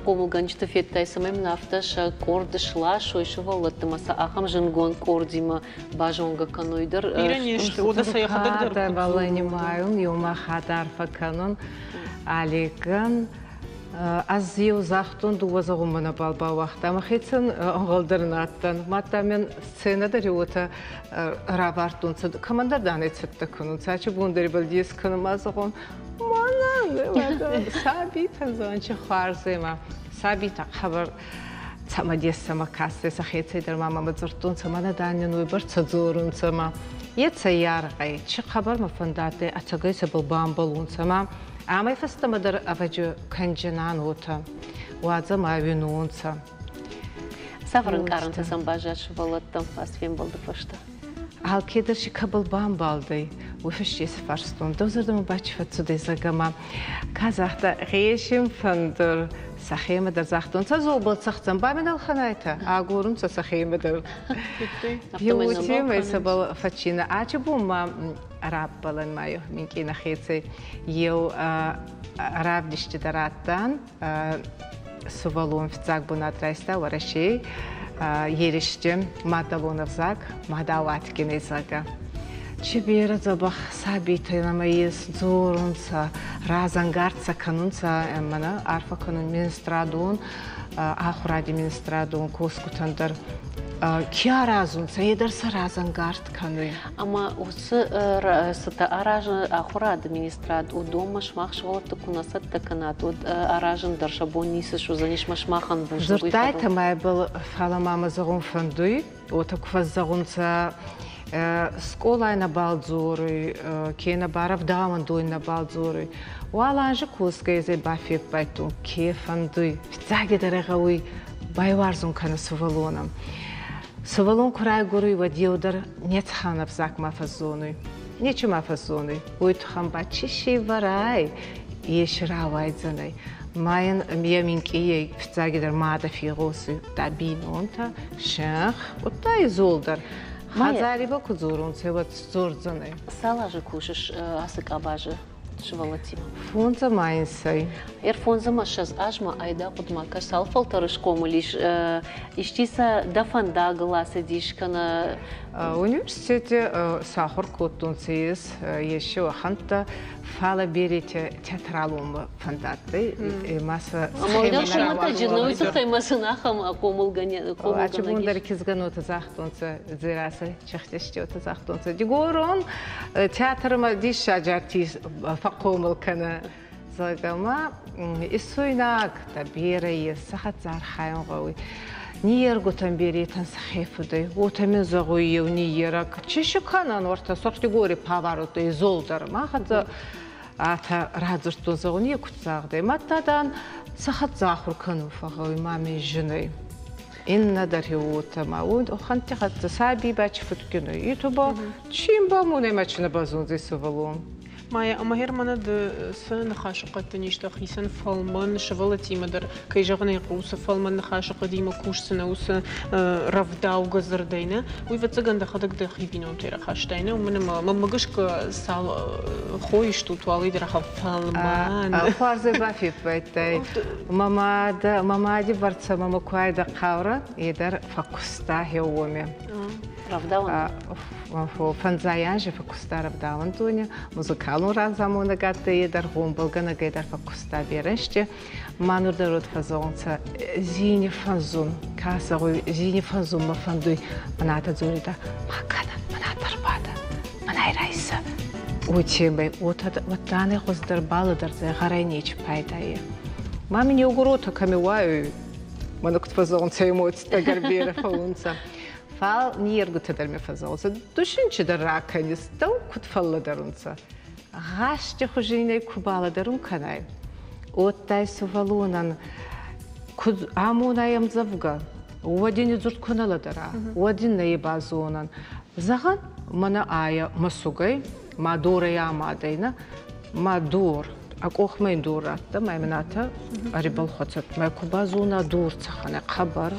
хъомылгӕнджыты федтай, цӕмӕй мын афтӕ сӕ къорд сласой сывӕллӕтты ӕмӕ сӕ ахӕм зынгонд къордимӕ базонгӕ кӕной дӕр. Бирӕ не сты, уӕдӕ сӕ йӕхӕдӕг дӕр Баланимайун, еумӕ хатт арфӕ кӕнун Аликӕн. Ӕз еу загътон, дууӕ зӕгъунмӕ нӕбал бауагъта. Мӕхецӕн ӕнгъӕл дӕр нӕ адтӕн. Мадта мин сценӕ дӕр уотӕ равардтонцӕ. Кӕмӕндӕр данӕй цӕттӕ кӕнунцӕ. Ачи бон дӕр ибӕл дес кӕнун ма зӕгъун, мӕнӕн сабийтӕн зӕгъун, чи хуарз ӕма сабийтӕ хъӕбӕр цӕмӕдессӕмӕ кастӕй, сӕхецӕй дӕр ма мӕмӕ дзурдтонцӕ, мӕнӕ данӕн уойбӕрцӕ дзорунцӕ ма е цӕйаргъӕй, чи хъӕбӕр мӕ фӕндадтӕй ӕцӕгӕй цӕбӕл бамбӕлунцӕ ма амӕй фӕстӕмӕ дӕр ӕвӕджи кӕнджинан уотӕ, уадзӕ ма уинонцӕ. Цавӕр ӕнкъарӕнтӕ сӕм баззад сывӕллӕттӕм ацы фембӕлды фӕстӕ? Алкедӕр си кӕбӕл бамбалдӕй, уой фӕсте си фарстон. Дӕу зӕрдӕмӕ ба чи фӕццудӕй, зӕгъгӕ ма ка загъта, гъесин фӕндур, сӕхемӕ дӕр загътонцӕ, золбӕл цӕхдзӕн, ба мин ӕлхӕнайтӕ, агорунцӕ сӕхемӕ дӕр. Еутемӕй сӕбӕл фӕччинӕ. Ачи бон ма раппӕлӕн ма минкъий нӕхецӕй еу равдисти дӕр адтан. Сувӕллон фиццаг бунат райста Уӕрӕсей еристи маддӕлон ӕвзаг мадау адгин, зӕгъгӕ. Чи берӕ дзӕбӕх сабийтӕ нӕмӕ ес, дзорунцӕ, разӕнгард сӕ кӕнунцӕ, мӕнӕ арфӕ кӕнун министрадон, ахуради министрадон косгутӕн дӕр. Ке аразунцӕ, е дӕр сӕ разӕнгард кӕнуй. Ӕма уыцы цытӕ аразы ахуырады министрад, уыдонмӕ сымах сывӕллӕтты куы нӕ цӕттӕ кӕнат, уӕд аразын дӕр сӕ бон ницы суыдзӕнис ӕмӕ сымахӕн бузныг. Дзурдтайтӕ мӕбӕл, фалӕ ма мӕ зӕгъун фӕндуй, уотӕ ку фӕззӕгъунцӕ, скъолай нӕбал дзоруй, кенӕ ба рӕвдауӕндони нӕбал дзоруй. Уал анзи косгӕй бафеппайдтон, ке фӕндуй, фиццагидӕр гъӕуй байуарзун кӕнӕ сувӕллонӕн. Сувӕллон ку райгуруй, уӕд еу дӕр нецӕхӕн ӕвзаг ма фӕззонуй. Нечи ма фӕззонуй. Уой туххӕн ба чи сивӕрай, ес рауайдзӕнӕй. Ма ин е минкъийӕй фиццагидӕр мадӕ фегъосуй, удта бийнонтӕ, синх, удта изол дӕр. Хӕдзари ба ку дзорунцӕ, уӕд дзордзӕнӕй. Цал азы кусыс ацы къабазы? Сывӕллӕттимӕ? Фондз ӕмӕ инсӕй. Ӕрфондз ӕмӕ 20 азмӕ айдагъ хъуыдымӕ кӕс, цал фӕлтӕры схъомыл ис, исчи сӕ дӕ фӕндагыл ацыдис кӕнӕ Университети сахур кодтонцӕ ес, есе уӕхӕнттӕ, фалӕ беретӕ театралонмӕ фӕндадтӕй, ма сӕ Хуымӕтӕджы нӕ уый тыххӕй ма сын ахӕм хъомылгӕнӕг Ачи бон дӕр кизгӕнотӕ загътонцӕ, Дзерассӕ Чехтестиотӕ загътонцӕ, Дигорон театрмӕ диссаджы артист фӕхъомыл кӕны, зӕгъгӕ, ма исуйнаг та берӕ ес, сӕ хӕццӕ архайун гъӕуй. Ниййергутӕн беретӕн сӕхе фудӕй. Уотӕ мин зӕгъуй еу ниййерӕг. Чи си кӕнӕн уӕртӕ Сохтигори паваротӕй изолдӕр. Ма хӕццӕ атӕ радзурдтон, зӕгъун, е куд загъдӕй. Мадта, дан, сӕ хӕццӕ ахур кӕнун фӕгъгъӕуй, ма мин зин ӕй. Иннӕ дӕр уотӕ ма хӕнтти хӕццӕ сабий ба чи фудгин ӕй. Ито ба чин ба мунӕй ма чи нӕ базондзӕй сувӕллон. Майя, ӕмӕ Германы ды цы ныхасы хъӕдты низтӕ хицӕн фӕлмӕн сывӕллӕттимӕ дӕр, кӕй зӕгъын ӕй хъӕуы, цы фӕлмӕн ныхасы хъӕдимӕ кусдзынӕ, уыцы рӕвдаугӕ дзырдӕй нӕ, уый ӕвӕццӕгӕн дӕхӕдӕг дӕхи бинонтӕй рахастай, нӕ? Уымӕн ӕмӕ мӕнмӕ гӕсгӕ цал хойы стут, уалӕй дӕр ахӕм фӕлмӕн. Хуарзӕй бафеппайдтай. Мӕ мадӕ, мӕ мади бӕрцӕ мӕмӕ ку айдагъ хъаурӕ, е дӕр фӕккуста хеуоми. Рӕвдауӕн? Фӕндзай анзи фӕккуста рӕвдауӕндони, музыкалон разамонӕг адтӕй е дӕр, гъомбӕлгӕнӕгӕй дӕр фӕккуста берӕнсти. Ма нур дӕр уӕд фӕззӕгъунцӕ зини фӕнзун, ка зӕгъуй, зини фӕнзун мӕ фӕндуй. Мӕнӕ дзоридӕ, ма кӕнӕ, мӕнӕ ӕрбадӕ, мӕнӕй райсӕ. Уотемӕй уотӕ уӕдта хуӕздӕр балӕдӕрдзӕй, гъӕрӕй нечи пайда е. Ма мин еугур уотӕ кӕми уайуй, мӕнӕ куд фӕззӕгъунцӕ, эмоцитӕ ӕгӕр берӕ фӕуунцӕ. Фал ниййергутӕ дӕр ме фӕззӕгъунцӕ, ду син чидӕр ракӕнис, дӕу куд фӕллӕдӕрунцӕ. Гъасти хузийнӕй ку балӕдӕрун кӕнай, уӕдтай сувӕллонӕн куд амонай ӕмдзӕвгӕ, уӕд ин дзурд ку нӕ лӕдӕра, уӕд ин нӕ базонӕн. Зӕгъӕн, мӕнӕ айӕ мӕсугӕй, ма дорӕй амадӕй, нӕ, ма дор, а къохмӕ ин дор радта, ма имӕ атӕ ӕрибӕл хуӕцӕд. Ма ку базона дор цӕхӕн хъӕбӕр,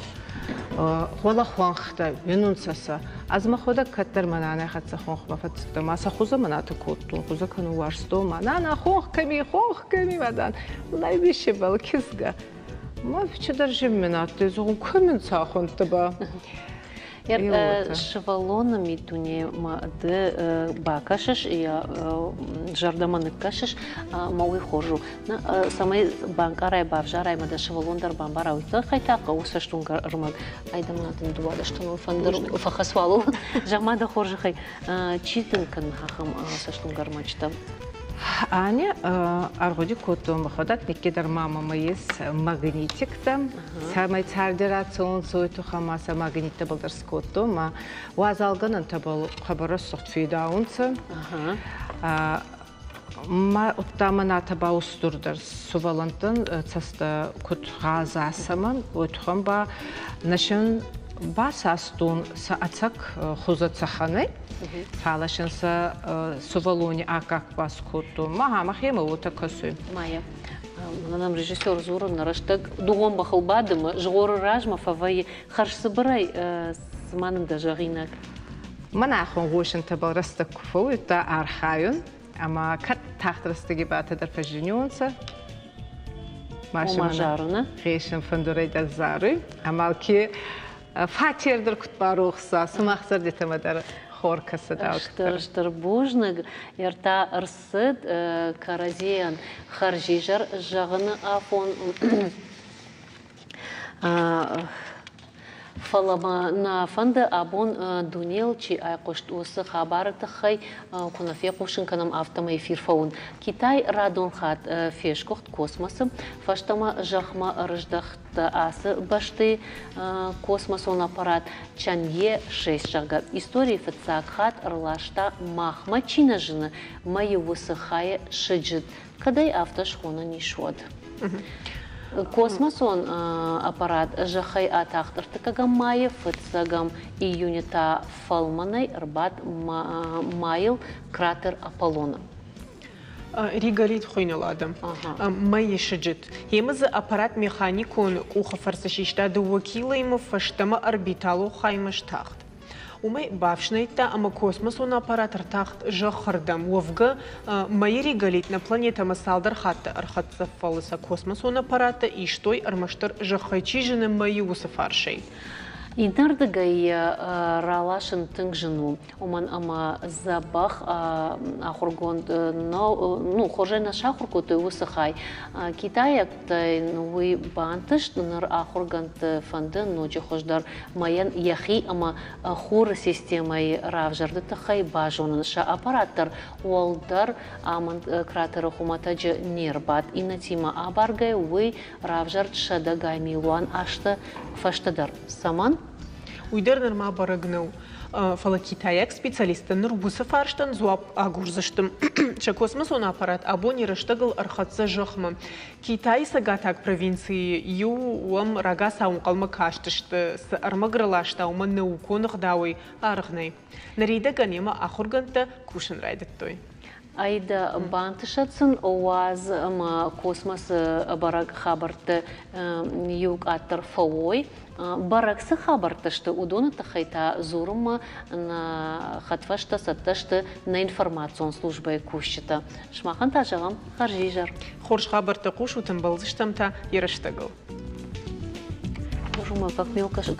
Хуӕлӕ хуӕнхтӕ уинунцӕ сӕ. Ӕз мӕхуӕдӕг кӕддӕр мӕ нанай хӕццӕ хонхмӕ фӕццудтӕн, ма сӕ хузӕ мӕн атӕ кодтон, хузӕ кӕнун уарзтон, ма нана хонх кӕми, хонх кӕми, ма дан, лайбисебӕл кизгӕ. Ма чидӕр зиммин адтӕй, зӕгъун, кӕмин цахуӕнттӕ ба. Сывӕллоны миддунемӕ ды бакӕсыс, йӕ зӕрдӕмӕ ныккӕсыс, ӕмӕ уый хорз у. Цӕмӕй банкъарай, бавзарай ӕмӕ дӕ сывӕллон дӕр бамбара, уый тыххӕй та хъӕуы цӕстуынгӕ ӕрмӕг. Айдӕмӕ дын дыууадӕстӕнон фӕндыр фӕхӕц уалыл. Зӕгъ-ма дӕ хорзӕхӕй, чи дын кӕны ахӕм цӕстуынгӕ ӕрмӕджытӕ? Аня, ӕргъуыди кодтон мӕхуӕдӕг, никкидӕр ма мӕмӕ ес магнитиктӕ, цӕмӕй царди рацӕуонцӕ, уой туххӕй ма сӕ магниттӕбӕл дӕр скодтон, ма уазалгӕнӕнтӕбӕл хъӕбӕр рӕсугъд федаунцӕ. Ма удта мӕнӕтӕ ба устурдӕр сувӕллӕнттӕн цӕстӕ куд гъаза цӕмӕн, уой туххӕн ба нӕсӕн басастон сӕ ӕцӕг хузӕ цӕхӕнӕй, фалӕ син сӕ сувӕллони аккаг бас кодтон. Ма мӕхемӕ уотӕ кӕсуй. Майя, мӕнӕн режиссер дзуры, нӕ рӕстӕг дугъон бӕхыл бадымы, згъоры размӕ фӕвӕййы хӕрзцыбырӕй, цыма нын дӕ зӕгъинаг. Мӕн ӕхон гъосинтӕбӕл рӕстӕг ку фӕууидта архайун, ӕма кӕд тагъд рӕстӕги батӕ дӕр фӕззинниуонцӕ. Ома зарунӕ? Гъесин фӕндурӕй дӕр заруй, ӕма ке фатер дӕр куд барохса, сумах зӕрдитӕмӕ дӕр хор кӕсӕд. Стыр, стыр бузныг. Ӕртӕ ӕрцыд кӕрӕдзийӕн хӕрзизӕр зӕгъыны афон. Фӕлӕ мӕ нӕ фӕнды абон дунейыл чи айхъуыст, уыцы хабары тыххӕй куы нӕ фехъусын кӕнӕм, афтӕмӕй эфир фӕуын. Китай радон хатт фесгуыхт космосы, фӕстӕмӕ зӕхмӕ ӕрыздӕхт ацы бӕстӕйы космосон аппарат Чанье-6, зӕгъгӕ, историйы фыццаг хатт ӕрласта махмӕ чи нӕ зыны, мӕйы уыцы хайы сыджыт. Кӕд ӕй афтӕ схонӕн ис, уӕд. Космосон аппарат зӕххӕй атахт ӕртыккӕгӕм майы, фыццӕгӕм июны та фӕлмӕнӕй ӕрбадт мӕйыл кратер Аполлоны. Реголит хуыйныл адӕм. Мӕйы сыджыт. Йемӕ дзы аппарат механикон къухы фӕрцы систа дыууӕ килоимӕ фӕстӕмӕ орбиталон хаймӕ стахт. Уымӕй бафснайдта ӕмӕ космосон аппарат ӕртахт зӕххырдӕм. Уӕвгӕ, мӕйы реголит нӕ планетӕмӕ цалдӕр хатты ӕрхӕццӕ, фӕлӕ сӕ космосон аппараттӕ истой ӕрмӕстдӕр зӕххӕй чи зыны, мӕйы уыцы фарсӕй. Иннӕрдыгӕй йӕ раласын тынг зын у, уымӕн ӕмӕ дзӕбӕх ахуыргонд ну, хорзӕй нӕ сахуыр кодтой уыцы хай. Китайӕгтӕн уый бантыст, ныр ахуыргӕндты фӕнды ноджы хуыздӕр мӕйӕн йӕхи ӕмӕ хуры системӕйы равзӕрды тыххӕй базонын. Сӕ аппарат дӕр уӕлдӕр амынд кратеры хуымӕтӕджы не рбадт. Иннӕтимӕ абаргӕ уый равзӕрд сӕдӕгай милуан азты фӕстӕдӕр. Цӕмӕн? Уый дӕр нырма бӕрӕг нӕу. Фӕлӕ китайаг специалисттӕ ныр уыцы фарстӕн дзуапп агурдзысты. Сӕ космосон аппарат абони рӕстӕгыл ӕрхӕццӕ зӕхмӕ. Китайы цӕгатаг провинцийы иу уӕм рагацау ӕнхъӕлмӕ кастысты, цы ӕрмӕг раласта, уымӕн наукон ӕгъдауӕй аргъ нӕй. Ныридӕгӕн йемӕ ахуыргӕндтӕ кусын райдыдтой. Аида, бантысӕд сын, уадз ӕмӕ космосы бӕрӕг хабӕртты иу къаддӕр фӕуой. Бӕрӕг цы хабӕрттӕ сты, уыдоны тыххӕй та дзурынмӕ нӕ хӕдфӕстӕ цӕттӕ сты нӕ информацион службӕйы кусджытӕ. Сымахӕн та зӕгъӕм хӕрзизӕр. Хорз хабӕрттӕ хъусут, ӕмбӕлдзыстӕм та йӕ рӕстӕгыл. Боже мой, как мелко же.